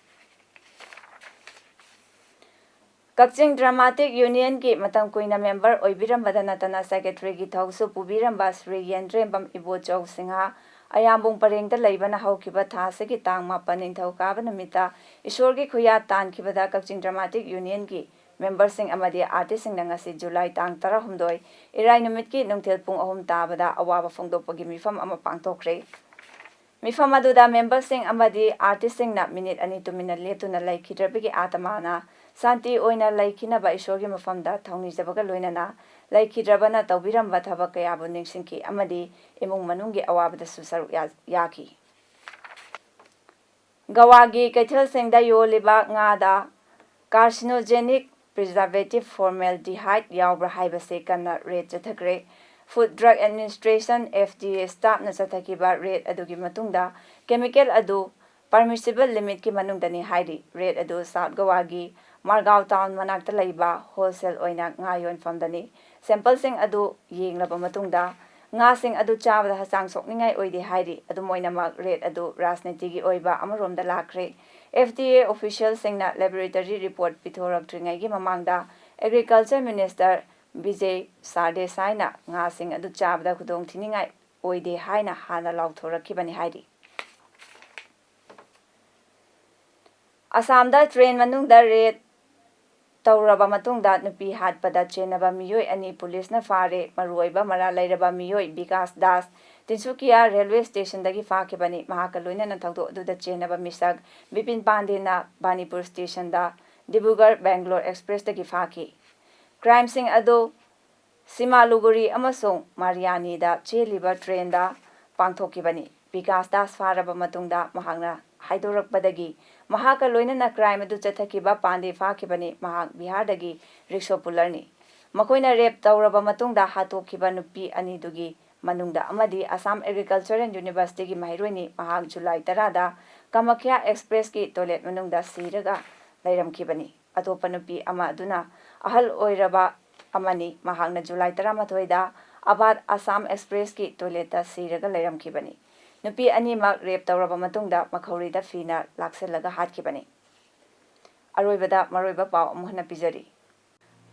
ꯀꯛꯆꯤꯡ ꯗ꯭ꯔꯃꯥꯇꯤꯛ ꯌꯨꯅꯤꯌꯟꯒꯤ ꯃꯇꯝ ꯀꯨꯏꯅ ꯃꯦꯝꯕꯔ ꯑꯣꯏꯕꯤꯔꯝꯕꯗ ꯅꯠꯇꯅ ꯁꯦꯀ꯭ꯔꯦꯇꯔꯤꯒꯤ ꯊꯧꯁꯨ ꯄꯨꯕꯤꯔꯝꯕ ꯁ꯭ꯔꯤ ꯌꯦꯟꯗ꯭ꯔꯦꯝꯕꯝ ꯏꯕꯣꯆꯧ ꯁꯤꯡꯍ ꯑꯌꯥꯝꯕꯨꯡ ꯄꯔꯦꯡꯗ ꯂꯩꯕꯅ ꯍꯧꯈꯤꯕ ꯊꯥ ꯑꯁꯤꯒꯤ ꯇꯥꯡ ꯃꯥꯄꯟ ꯅꯤꯡꯊꯧꯀꯥꯕ ꯅꯨꯃꯤꯠꯇ ꯏꯁꯣꯔꯒꯤ ꯈꯨꯌꯥ ꯇꯥꯟꯈꯤꯕꯗ ꯀꯛꯆꯤꯡ ꯗ꯭ꯔꯃꯥꯇꯤꯛ ꯌꯨꯅꯤꯌꯟꯒꯤ ꯃꯦꯝꯕꯔꯁꯤꯡ ꯑꯃꯗꯤ ꯑꯥꯔꯇꯤꯁꯁꯤꯡꯅ ꯉꯁꯤ ꯖꯨꯂꯥꯏ ꯇꯥꯡ ꯇꯔꯥꯍꯨꯝꯗꯣꯏ, ꯏꯔꯥꯏ ꯅꯨꯃꯤꯠꯀꯤ ꯅꯨꯡꯊꯤꯜ ꯄꯨꯡ ꯑꯍꯨꯝ ꯇꯥꯕꯗ ꯑꯋꯥꯕ ꯐꯣꯡꯗꯣꯛꯄꯒꯤ ꯃꯤꯐꯝ ꯑꯃ ꯄꯥꯡꯊꯣꯛꯈ꯭ꯔꯦ꯫ ꯃꯤꯐꯝ ꯑꯗꯨꯗ ꯃꯦꯝꯕꯔꯁꯤꯡ ꯑꯃꯗꯤ ꯑꯥꯔꯇꯤꯁꯁꯤꯡꯅ ꯃꯤꯅꯤꯠ ꯑꯅꯤ ꯇꯨꯃꯤꯟꯅ ꯂꯦꯞꯇꯨꯅ ꯂꯩꯈꯤꯗ꯭ꯔꯕꯒꯤ ꯑꯥꯇꯃꯥꯅ ꯁꯥꯟꯇꯤ ꯑꯣꯏꯅ ꯂꯩꯈꯤꯅꯕ ꯏꯁꯣꯔꯒꯤ ꯃꯐꯝꯗ ꯊꯧꯅꯤꯖꯕꯒ ꯂꯣꯏꯅꯅ ꯂꯩꯈꯤꯗ꯭ꯔꯕꯅ ꯇꯧꯕꯤꯔꯝꯕ ꯊꯕꯛ ꯀꯌꯥꯕꯨ ꯅꯤꯡꯁꯤꯡꯈꯤ ꯑꯃꯗꯤ ꯏꯃꯨꯡ ꯃꯅꯨꯡꯒꯤ ꯑꯋꯥꯕꯗꯁꯨ ꯁꯔꯨꯛ ꯌꯥ-, ꯌꯥꯈꯤ꯫ ꯒꯋꯥꯒꯤ ꯀꯩꯊꯦꯜꯁꯤꯡꯗ ꯌꯣꯜꯂꯤꯕ ꯉꯥꯗ carcinogenic preservative formaldehyde ꯌꯥꯎꯕ꯭ꯔꯥ ꯍꯥꯏꯕꯁꯤ ꯀꯟꯅ ꯔꯦꯗ ꯆꯠꯊꯈ꯭ꯔꯦ꯫ Food Drug Administration, F D A staffꯅ ꯆꯠꯊꯈꯤꯕ ꯔꯦꯗ ꯑꯗꯨꯒꯤ ꯃꯇꯨꯡꯗ ꯀꯦꯃꯤꯀꯦꯜ ꯑꯗꯨ permissible limitꯀꯤ ꯃꯅꯨꯡꯗꯅꯤ ꯍꯥꯏꯔꯤ꯫ ꯔꯦꯗ ꯑꯗꯨ ꯁꯥꯎꯠ ꯒꯋꯥꯒꯤ ꯃꯥꯔꯒꯥꯎ ꯇꯥꯎꯟ ꯃꯅꯥꯛꯇ ꯂꯩꯕ ꯍꯣꯜꯁꯦꯜ ꯑꯣꯏꯅ ꯉꯥ ꯌꯣꯟꯐꯝꯗꯅꯤ꯫ ꯁꯦꯝꯄꯜꯁꯤꯡ ꯑꯗꯨ ꯌꯦꯡꯂꯕ ꯃꯇꯨꯡꯗ ꯉꯥꯁꯤꯡ ꯑꯗꯨ ꯆꯥꯕꯗ ꯍꯛꯆꯥꯡ ꯁꯣꯛꯅꯤꯡꯉꯥꯏ ꯑꯣꯏꯗꯦ ꯍꯥꯏꯔꯤ꯫ ꯑꯗꯨꯝ ꯑꯣꯏꯅꯃꯛ, ꯔꯦꯗ ꯑꯗꯨ ꯔꯥꯖꯅꯤꯇꯤꯒꯤ ꯑꯣꯏꯕ ꯑꯃꯔꯣꯝꯗ ꯂꯥꯛꯈ꯭ꯔꯦ꯫ F D A officialꯁꯤꯡꯅ laboratory report ꯄꯤꯊꯣꯔꯛꯇ꯭ꯔꯤꯉꯩꯒꯤ ꯃꯃꯥꯡꯗ Agriculture Minister ꯕꯤꯖꯦ ꯁꯥꯔꯗꯦꯁꯥꯏꯅ ꯉꯥꯁꯤꯡ ꯑꯗꯨ ꯆꯥꯕꯗ ꯈꯨꯗꯣꯡꯊꯤꯅꯤꯡꯉꯥꯏ ꯑꯣꯏꯗꯦ ꯍꯥꯏꯅ ꯍꯥꯟꯅ ꯂꯥꯎꯊꯣꯔꯛꯈꯤꯕꯅꯤ ꯍꯥꯏꯔꯤ꯫ ꯑꯁꯥꯝꯗ ꯇ꯭ꯔꯦꯟ ꯃꯅꯨꯡꯗ ꯔꯦꯞ ꯇꯧꯔꯕ ꯃꯇꯨꯡꯗ ꯅꯨꯄꯤ ꯍꯥꯠꯄꯗ ꯆꯦꯟꯅꯕ ꯃꯤꯑꯣꯏ ꯑꯅꯤ ꯄꯨꯂꯤꯁꯅ ꯐꯥꯔꯦ꯫ ꯃꯔꯨꯑꯣꯏꯕ ꯃꯔꯥꯜ ꯂꯩꯔꯕ ꯃꯤꯑꯣꯏ ꯕꯤꯀꯥꯁ ꯗꯥꯁ ꯇꯤꯟꯁꯨꯀꯤꯌꯥ ꯔꯦꯜꯋꯦ ꯁ꯭ꯇꯦꯁꯟꯗꯒꯤ ꯐꯥꯈꯤꯕꯅꯤ꯫ ꯃꯍꯥꯛꯀ ꯂꯣꯏꯅꯅ ꯊꯧꯗꯣꯛ ꯑꯗꯨꯗ ꯆꯦꯟꯅꯕ ꯃꯤꯁꯛ ꯕꯤꯄꯤꯟ ꯄꯥꯟꯗꯦꯅ ꯕꯥꯅꯤꯄꯨꯔ ꯁ꯭ꯇꯦꯁꯟꯗ ꯗꯤꯕ꯭ꯔꯨꯒꯔ ꯕꯦꯡꯒ꯭ꯂꯣꯔ ꯑꯦꯛꯁꯄ꯭ꯔꯦꯁꯇꯒꯤ ꯐꯥꯈꯤ꯫ ꯀ꯭ꯔꯥꯏꯝꯁꯤꯡ ꯑꯗꯨ ꯁꯤꯃꯥꯂꯨꯒꯨꯔꯤ ꯑꯃꯁꯨꯡ ꯃꯥꯔꯤꯌꯥꯅꯤꯗ ꯆꯦꯜꯂꯤꯕ ꯇ꯭ꯔꯦꯟꯗ ꯄꯥꯡꯊꯣꯛꯈꯤꯕꯅꯤ꯫ ꯕꯤꯀꯥꯁ ꯗꯥꯁ ꯐꯥꯔꯕ ꯃꯇꯨꯡꯗ ꯃꯍꯥꯛꯅ ꯍꯥꯏꯗꯣꯔꯛꯄꯗꯒꯤ ꯃꯍꯥꯛꯀ ꯂꯣꯏꯅꯅ ꯀ꯭ꯔꯥꯏꯝ ꯑꯗꯨ ꯆꯠꯊꯈꯤꯕ ꯄꯥꯟꯗꯦ ꯐꯥꯈꯤꯕꯅꯤ꯫ ꯃꯍꯥꯛ ꯕꯤꯍꯥꯔꯗꯒꯤ ꯔꯤꯛꯁꯣ ꯄꯨꯂꯔꯅꯤ꯫ ꯃꯈꯣꯏꯅ ꯔꯦꯞ ꯇꯧꯔꯕ ꯃꯇꯨꯡꯗ ꯍꯥꯠꯇꯣꯛꯈꯤꯕ ꯅꯨꯄꯤ ꯑꯅꯤꯗꯨꯒꯤ ꯃꯅꯨꯡꯗ ꯑꯃꯗꯤ ꯑꯁꯥꯝ ꯑꯦꯒ꯭ꯔꯤꯀꯜꯆꯔꯦꯜ ꯌꯨꯅꯤꯚꯔꯁꯤꯇꯤꯒꯤ ꯃꯍꯩꯔꯣꯏꯅꯤ꯫ ꯃꯍꯥꯛ ꯖꯨꯂꯥꯏ ꯇꯔꯥꯗ ꯀꯥꯃꯈ꯭ꯌꯥ ꯑꯦꯛꯁꯄ꯭ꯔꯦꯁꯀꯤ ꯇꯣꯏꯂꯦꯠ ꯃꯅꯨꯡꯗ ꯁꯤꯔꯒ ꯂꯩꯔꯝꯈꯤꯕꯅꯤ꯫ ꯑꯇꯣꯞꯄ ꯅꯨꯄꯤ ꯑꯃ ꯑꯗꯨꯅ ꯑꯍꯜ ꯑꯣꯏꯔꯕ ꯑꯃꯅꯤ꯫ ꯃꯍꯥꯛꯅ ꯖꯨꯂꯥꯏ ꯇꯔꯥꯃꯥꯊꯣꯏꯗ ꯑꯕꯥꯗ ꯑꯁꯥꯝ ꯑꯦꯛꯁꯄ꯭ꯔꯦꯁꯀꯤ ꯇꯣꯏꯂꯦꯠꯇ ꯁꯤꯔꯒ ꯂꯩꯔꯝꯈꯤꯕꯅꯤ꯫ ꯅꯨꯄꯤ ꯑꯅꯤꯃꯛ ꯔꯦꯞ ꯇꯧꯔꯕ ꯃꯇꯨꯡꯗ ꯃꯈꯧꯔꯤꯗ ꯐꯤꯅ ꯂꯥꯛꯁꯤꯜꯂꯒ ꯍꯥꯠꯈꯤꯕꯅꯤ꯫ ꯑꯔꯣꯏꯕꯗ ꯃꯔꯨꯑꯣꯏꯕ ꯄꯥꯎ ꯑꯃꯨꯛ ꯍꯟꯅ ꯄꯤꯖꯔꯤ꯫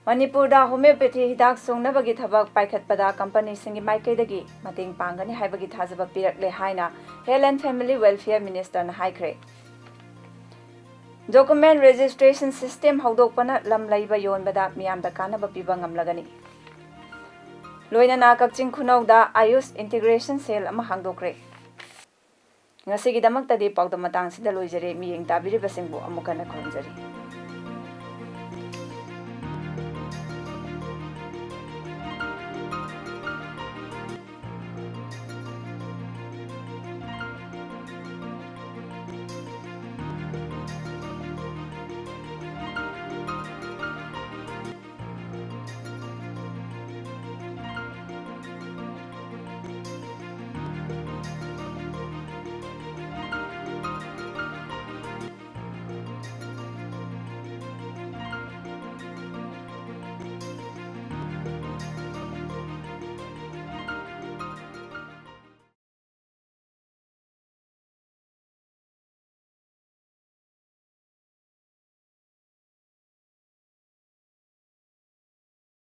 ꯃꯅꯤꯄꯨꯔꯗ ꯍꯣꯃꯤꯌꯣꯄꯦꯊꯤ ꯍꯤꯗꯥꯛ ꯁꯨꯡꯅꯕꯒꯤ ꯊꯕꯛ ꯄꯥꯏꯈꯠꯄꯗ ꯀꯝꯄꯅꯤꯁꯤꯡꯒꯤ ꯃꯥꯏꯀꯩꯗꯒꯤ ꯃꯇꯦꯡ ꯄꯥꯡꯒꯅꯤ ꯍꯥꯏꯕꯒꯤ ꯊꯥꯖꯕ ꯄꯤꯔꯛꯂꯦ ꯍꯥꯏꯅ Health and Family Welfare Ministerꯅ ꯍꯥꯏꯈ꯭ꯔꯦ꯫ Document registration system ꯍꯧꯗꯣꯛꯄꯅ ꯂꯝ ꯂꯩꯕ ꯌꯣꯟꯕꯗ ꯃꯤꯌꯥꯝꯗ ꯀꯥꯟꯅꯕ ꯄꯤꯕ ꯉꯝꯂꯒꯅꯤ꯫ ꯂꯣꯏꯅꯅ ꯀꯛꯆꯤꯡ ꯈꯨꯅꯧꯗ ꯑꯥꯌꯨꯁ integration cell ꯑꯃ ꯍꯥꯡꯗꯣꯛꯈ꯭ꯔꯦ꯫ ꯉꯁꯤꯒꯤꯗꯃꯛꯇꯗꯤ ꯄꯥꯎꯗꯝ ꯃꯇꯥꯡꯁꯤꯗ ꯂꯣꯏꯖꯔꯦ꯫ ꯃꯤꯠꯌꯦꯡ ꯇꯥꯕꯤꯔꯤꯕꯁꯤꯡꯕꯨ ꯑꯃꯨꯛ ꯍꯟꯅ ꯈꯨꯔꯨꯝꯖꯔꯤ꯫